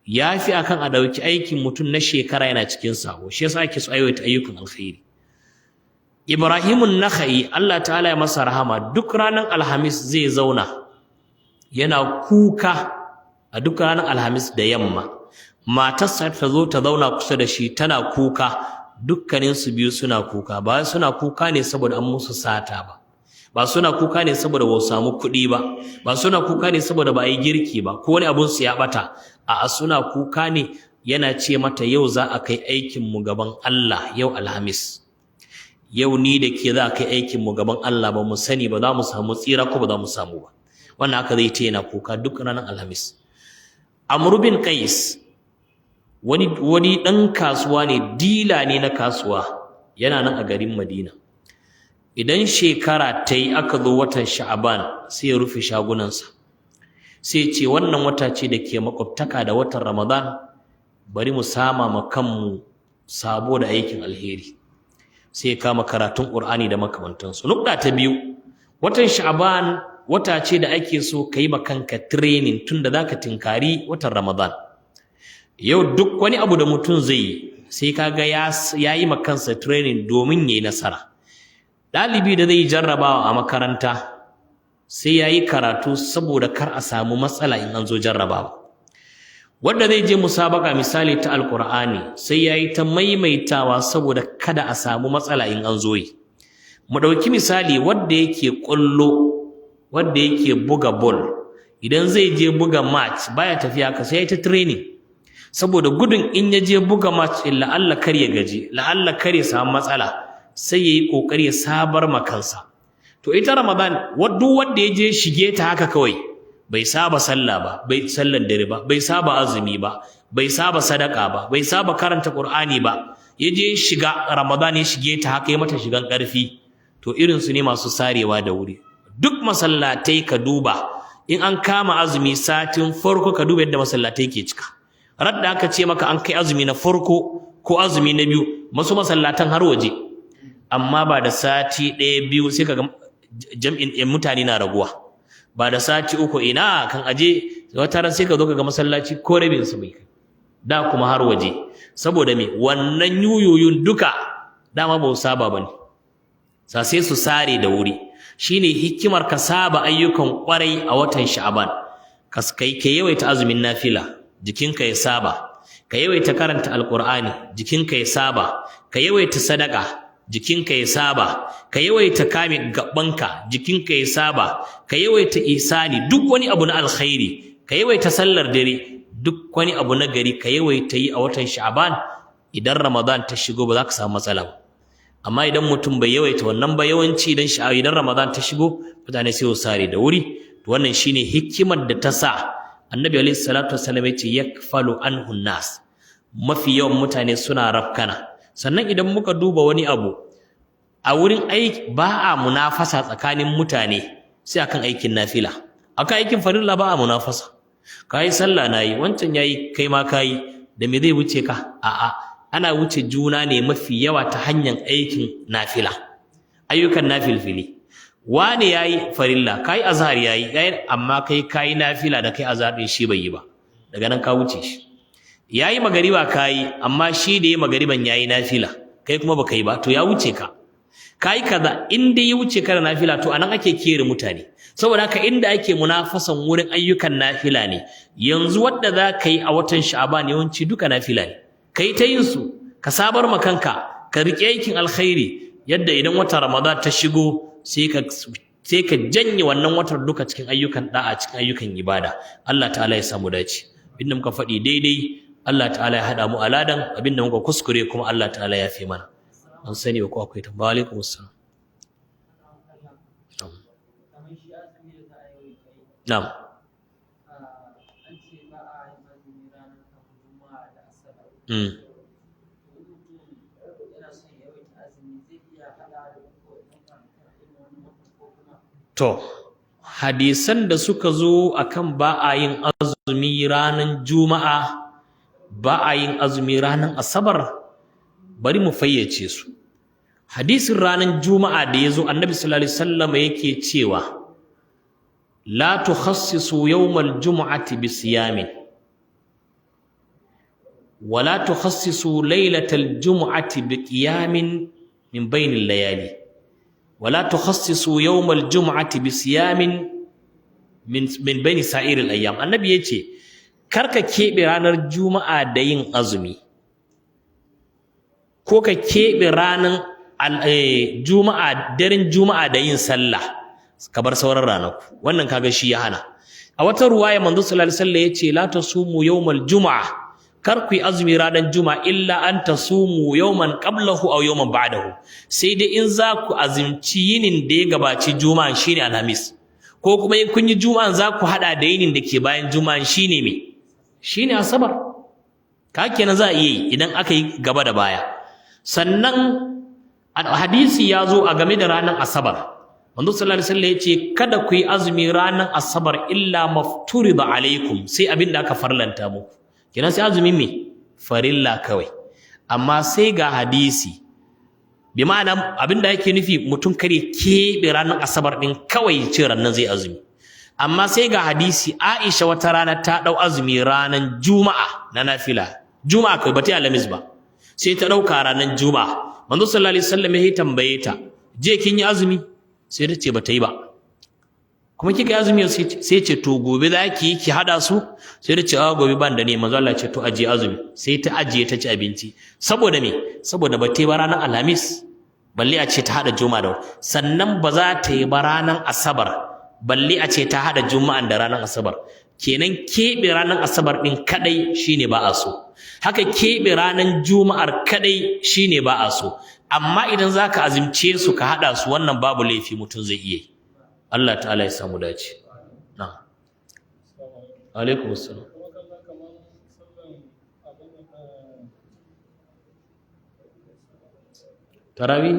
Ya fi akan a ɗauki aikin mutum na shekara yana cikin sabo. Shi yasa ake so aiwata ayyukan alkhairi. Ibrahimun Nakhai, Allah ta'ala ya masa rahama, duk ranar Alhamis zai zauna yana kuka. A duk ranar Alhamis da yamma, matarsa ta zo ta zauna kusa da shi, tana kuka. Dukkanin su biyu suna kuka. Ba suna kuka ne saboda an musu sata ba, ba suna kuka ne saboda ba su samu kuɗi ba, ba suna kuka ne saboda ba a yi girki ba ko wani abun su ya ɓata. A'a, suna kuka ne, yana ce mata, "Yau za a kai aikin mu gaban Allah, yau Alhamis, yau ni da ke za a kai aikin mu gaban Allah, ba mu sani ba za mu samu tsira ko ba za mu samu ba." Wannan haka zai ce yana kuka duk ranar Alhamis. Amr bin Qais, wani ɗan kasuwa ne, dila ne na kasuwa, yana nan a garin Madina. Idan shekara ta yi, aka zo watan Sha'aban, sai ya rufe shagunansa, sai ce, "Wannan wata ce da ke makwabtaka da watan Ramadan, bari mu sama ma kanmu sabo da aikin alheri." Sai ya kama karatun Ƙur'ani da makamantansu. Nukɗa ta biyu, watan Sha'aban wata ce da ake so ka yi ma kanka training, tunda za ka tinkari watan Ramadan. Yau duk wani abu da mutum zai yi, sai kaga ya yi ma kansa training domin ya yi nasara. Ɗalibi da zai yi jarrabawa a makaranta, sai ya yi karatu saboda kar a samu matsala in an zo jarrabawa. Wanda zai je musabaka, misali ta Alƙur'ani, sai ya yi ta maimaitawa saboda kada a samu matsala in an zo yi. Mu ɗauki misali, wanda yake ƙwallo, wanda yake buga ball, idan zai je buga match, baya tafiya haka, sai ya yi ta training saboda gudun in ya je buga match ɗin, la'alla kar ya gaji, la'alla kar ya samu matsala, sai ya yi ƙoƙari ya sabar ma kansa. To ita Ramadan, duk wanda ya je shige ta haka kawai, bai saba sallah ba, bai sallan dare ba, bai saba azumi ba, bai saba sadaka ba, bai saba karanta Qur'ani ba, ya je shiga Ramadan, ya shige ta haka, ya mata shigan ƙarfi, to irin su ne masu sarewa da wuri. Duk masallatai ka duba, in an kama azumi satin farko, ka duba yadda masallatai ke cika. Radda aka ce maka an kai azumi na farko ko azumi na biyu, masu masallatan har waje. Amma ba da sati ɗaya, biyu, sai kaga jam'in mutane na raguwa. Ba da sati 3, ina, kan aje wata ran, sai ka zo ka ga masallaci ko rabin su bai kai da, kuma har waje. Saboda me? Wannan yuyuyun duka dama ba su saba bane, sa sai su sare da wuri. Shine hikimar ka saba ayyukan kwarai a watan Sha'aban. Ka kai ka yawaita azumin nafila, jikinka ya saba. Ka yawaita karanta Alqur'ani, jikinka ya saba. Ka yawaita sadaka. jikinka ya saba, ka yawaita kame gabanka, jikinka ya saba, ka yawaita ihsani, duk wani abu na alkhairi, ka yawaita sallar dare, duk wani abu na gari ka yawaita yi a watan Sha'ban. Idan Ramadan ta shigo ba za ka samu matsala ba. Amma idan mutum bai yawaita wannan ba, yawanci idan idan Ramadan ta shigo mutane sai su sare da wuri. To wannan shine hikimar da ta sa Annabi alaihi salatu wassalam ya ce yakfalu anhu nas, mafi yawan mutane suna rafkana. Sannan idan muka duba wani abu a wurin aiki, ba a munafasa tsakanin mutane sai akan aikin nafila. Akan aikin farilla ba a munafasa. Kayi sallah nayi, wancan yayi, kai ma kayi, da me zai wuce ka? A'a, ana wuce juna ne mafi yawa ta hanyar aikin nafila, ayyukan nafilfili. Wane yayi farilla, kai azhar yayi, amma kai kayi nafila da kai azhar din shi bai yi ba, daga nan ka wuce shi. Yayi magariba kayi, amma shi da yayi magariban yayi nafila, kai kuma baka yi ba, to ya wuce ka. Kayi kaza, in dai ya wuce ka da nafila, to anan ake kere mutane. Saboda haka inda ake munafasan wurin ayyukan nafila ne. Yanzu wanda za ka yi a watan Sha'aban yawanci duka nafila ne, kai ta yin su, ka sabar ma kanka, ka riƙe aikin alkhairi, yadda idan watan Ramadan ta shigo sai ka janye wannan watan duka cikin ayyukan da'a, cikin ayyukan ibada. Allah ta'ala ya samu dace. Abinda muka faɗi daidai, Allah ta'ala ya haɗa mu aladan. Abinda muka kuskure kuma Allah ta'ala ya fi mana. An sani ko akwai tambaya? Alaikum assalam. Na'am. To, hadisan da suka zo akan ba a yin azumi ranar Juma'a, ba a yin azumi ranar Asabar, bari mu fayyace su. Hadisin ranar Juma'a da ya zo, Annabi sallallahu alaihi wasallam yake cewa, la tukhassisu yawmal jumu'ati bisiyamin wa la tukhassisu lailatal jumu'ati biqiyamin min bainil layali wa la tukhassisu yawmal jumu'ati bisiyamin min baini sa'iril ayyam. Annabi yace karka keɓe ranar Juma'a da yin azumi, ko ka keɓe ranar Juma'a, daren Juma'a da yin sallah, ka bar sauran ranaku. Wannan kaga shi ya hana. A wata ruwaya manzo sallallahu alaihi wasallam yace la tasumu yawmal juma'a, kar ku yi azumi ranar Juma'a illa an tasumu yawman qablahu aw yawman ba'dahu, sai dai in za ku azumci yinin da ya gabaci Juma'a, shine Alhamis, ko kuma in kun yi Juma'an za ku hada da yinin da ke bayan Juma'an, shine me? Shine Asabar. Ka kenan za a iya yi idan aka yi gaba da baya. Sannan hadisi ya zo a game da ranar Asabar. Manzo sallallahu alaihi wasallam yace kada ku yi azumi ranar Asabar illa mafturida alaikum, sai abin da aka farlanta muku. Kenan sai azumi me? Farilla kawai. Amma sai ga hadisi, bi ma'ana abin da yake nufi mutum kare keɓe ranar Asabar ɗin kawai ce ranar zai azumi. Amma sai ga hadisi Aisha wata rana ta ɗau azumi ranar Juma'a na nafila, Juma'a kai bata yi Alhamis ba, sai ta ɗauka ranar Juma'a. Manzo sallallahu alaihi wasallam ya tambaye ta, je kin yi azumi? Sai ta ce bata yi ba. Kuma kika yi azumi? Sai ce to gobe za ki yi ki hada su? Sai ta ce a gobe ban da ne. Manzo Allah ya ce to ajiye azumi. Sai ta ajiye ta ci abinci. Saboda me? Saboda ba ta yi ba ranar Alhamis, balle a ce ta hada Juma'a da. Sannan ba za ta yi ba ranar Asabar, balle a ce ta hada Juma'an da ranar Asabar. Kenan keɓe ranar Asabar ɗin kaɗai shine ba a so. Haka keɓe ranar Juma'ar kaɗai shine ba a so. Amma idan za ka azumce su ka haɗa su, wannan babu laifi, mutum zai iya yi. Allah ta'ala ya samu dace. Na'am. Alaikum assalam. Tarawih?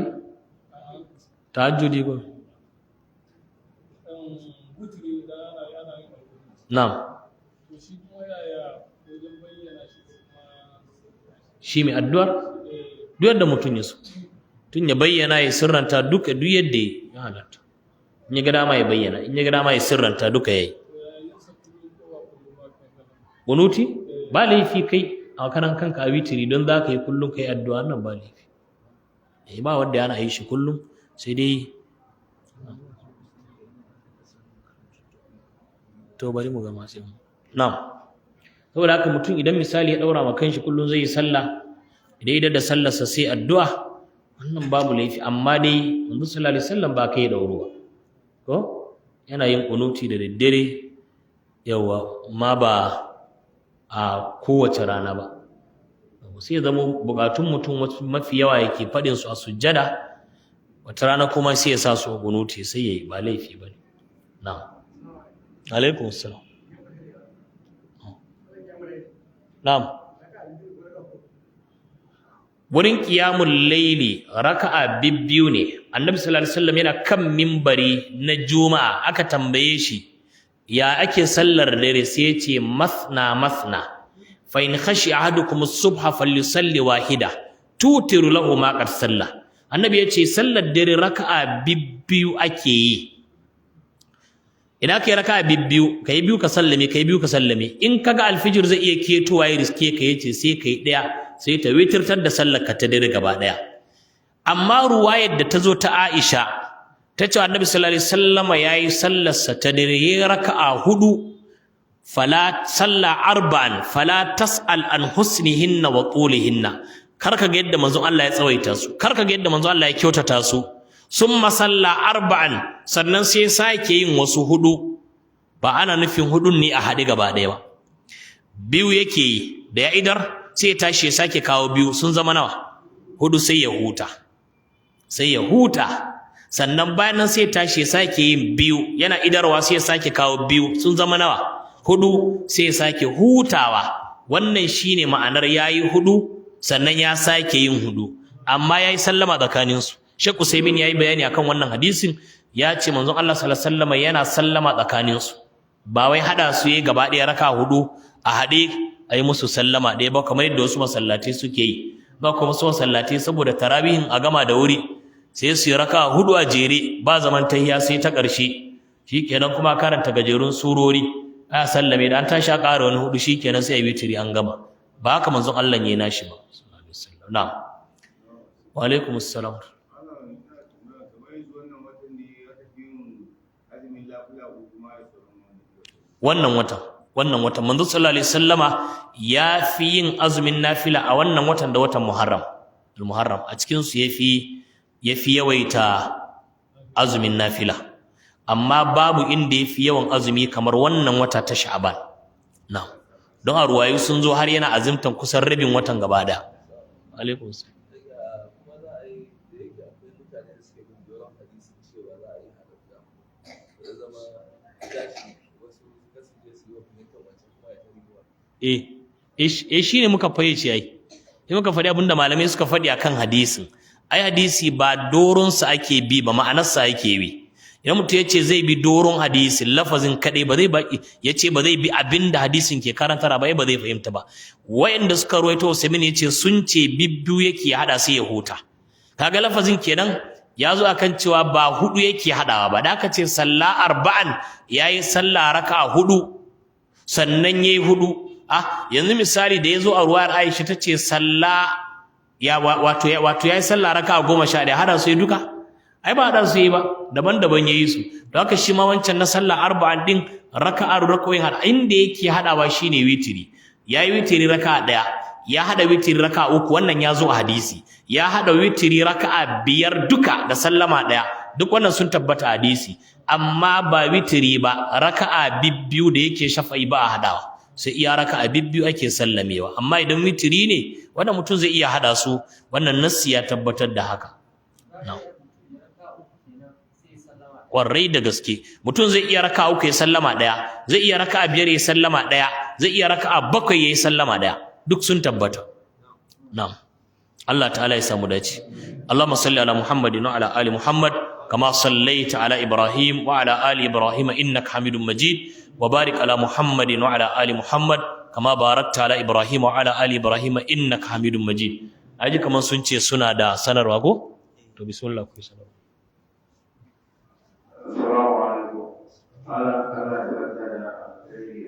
Tahajjudi ko? Na'am. Shi mai addu'ar? Duk yadda mutum ya so. Tun ya bayyana ya sirranta duka, duk yadda ya halatta. In ya ga dama ya bayyana, in ya ga dama ya sirranta, duka yayi. Kunuti? Ba laifi kai a karan kanka a witiri don za ka yi kullum kai addu'a, nan ba laifi. Eh, ba wanda yana yi shi kullum, sai dai to bari mu gama sai mu. Na'am. Saboda haka mutum idan misali ya daura ma kanshi kullum zai yi sallah, idan idan da sallarsa sai addu'a, Wannan babu laifi, amma dai manzo sallallahu alaihi wasallam ba kai dauro ba ko yana yin kunuti da daddare yawa, ma ba a kowace rana ba. Sai zama bukatun mutum mafi yawa yake faɗin su a sujjada, wata rana kuma sai ya sa su a kunuti sai yayi, ba laifi bane. Na'am, alaikum assalam. Na'am, wurin qiyamul laili raka'a bibbiyu ne. Annabi sallallahu alaihi wasallam yana kan mimbari na juma'a, aka tambaye shi ya ake sallar dare, sai ya ce masna masna, fa in khashi ahadukum as-subha falyusalli wahida tutiru lahu ma qad salla. Annabi ya ce sallar dare raka'a bibbiyu ake yi. Idan ka yi raka'a bibbiyu, kai biyu ka sallame, kai biyu ka sallame, in kaga alfijir zai iya ketowa ya riske ka, yace sai kai daya, sai ta witirtar da sallar ka ta dare gaba daya. Amma ruwayar da ta zo ta Aisha ta ce Annabi sallallahu alaihi wasallama yayi sallar sa ta dare, yayi raka'a hudu, fala salla arba'an fala tas'al an husnihinna wa tulihinna. Kar ka ga yadda manzon Allah ya tsawaita su, kar ka ga yadda manzon Allah ya kyautata su. Summa salla arba'an, sannan sai sake yin wasu hudu. Ba ana nufin hudun ne a haɗe gaba ɗaya ba, biyu yake yi da ya idar sai ya tashi ya sake kawo biyu, sun zama nawa? Hudu. Sai ya huta, sai ya huta. Sannan bayan nan sai ya tashi ya sake yin biyu, yana idarwa sai ya sake kawo biyu, sun zama nawa? Hudu. Sai ya sake hutawa. Wannan shine ma'anar yayi hudu sannan ya sake yin hudu, amma yayi sallama tsakaninsu. Sheikh Usaimin yayi bayani akan wannan hadisin, ya ce manzon Allah sallallahu alaihi wasallam yana sallama tsakaninsu, ba wai hada su yayi gaba ɗaya raka hudu a haɗe a yi musu sallama ɗaya ba, kamar yadda wasu masallatai suke yi. Ba kuma wasu masallatai saboda tarabihin a gama da wuri sai su yi raka hudu a jere, ba zaman tahiya sai ta ƙarshe, shikenan kuma karanta gajerun surori a sallame, da an tashi a ƙara wani hudu, shikenan sai a yi witiri an gama. Ba haka manzon Allah ya nashi ba sallallahu alaihi wasallam. Na'am, wa alaikumus salam. Wannan watan manzo sallallahu alaihi wasallama ya fi yin azumin nafila a wannan watan da watan Muharram, al-Muharram a cikin su yafi yawaita azumin nafila, amma babu inda yafi yawan azumi kamar wannan wata ta Sha'ban. Na'am, don a ruwayu sun zo har yana azumtan kusan rabin watan gaba da. Alaikum salam. Kuma za a yi da yake akwai mutane da suke bin doron hadisin cewa za a yi haɗa guda ya zama tashi wasu kasu je su yi wa fahimtar wancan kuma ya ta rigima. Eh, shine muka fayyace ai. Sai muka faɗi abinda malamai suka faɗi akan hadisin. Ai hadisi ba doron sa ake bi ba, ma'anar sa ake bi. Idan mutum ya ce zai bi doron hadisin lafazin kaɗai, ba zai ba, ya ce ba zai bi abinda hadisin ke karantar ba, ba zai fahimta ba. Wayanda suka ruwaito, Usaimin ya ce sun ce bibbiyu yake hada sai ya huta. Kaga lafazin kenan ya zo akan cewa ba hudu yake hadawa ba. Da aka ce salla arba'an, yayi sallah raka'a hudu sannan yayi hudu. Ah, yanzu misali da yazo a ruwayar Aisha tace salla ya wato yayi sallah raka'a 11, hada su yi duka? Ai ba hada su yi ba, daban-daban yayi su. Don haka shi ma wancan na sallah arba'an din, raka'ar rakoyin hada inda yake hadawa shine witiri. Yayi witiri raka'a daya, ya hada witiri raka'a uku, wannan ya zo a hadisi. Ya hada witiri raka'a biyar duka da sallama daya, duk wannan sun tabbata a hadisi. Amma ba witiri ba, raka'a bibbiyu da yake shafa'i ba a hadawa, sai iya raka'a bibbiyu ake sallamewa. Amma idan witiri ne wannan mutum zai iya hada su, wannan nassi ya tabbatar da haka. Na'am. Kwarai da gaske mutum zai iya raka'a uku ya sallama daya, zai iya raka'a biyar ya sallama daya, zai iya raka'a bakwai ya sallama daya, duk sun tabbata. Na'am, Allah ta'ala ya samu dace. Allahumma salli ala Muhammadin wa ala ali Muhammad kama sallaita ala Ibrahim wa ala ali Ibrahim innaka Hamidum Majid, wa barik ala Muhammadin wa ala ali Muhammad kama barakta ala Ibrahim wa ala ali Ibrahim innaka Hamidum Majid. Aji kaman sun ce suna da sanarwa ko? To bismillah, ku sanarwa. Assalamu alaikum. Malam.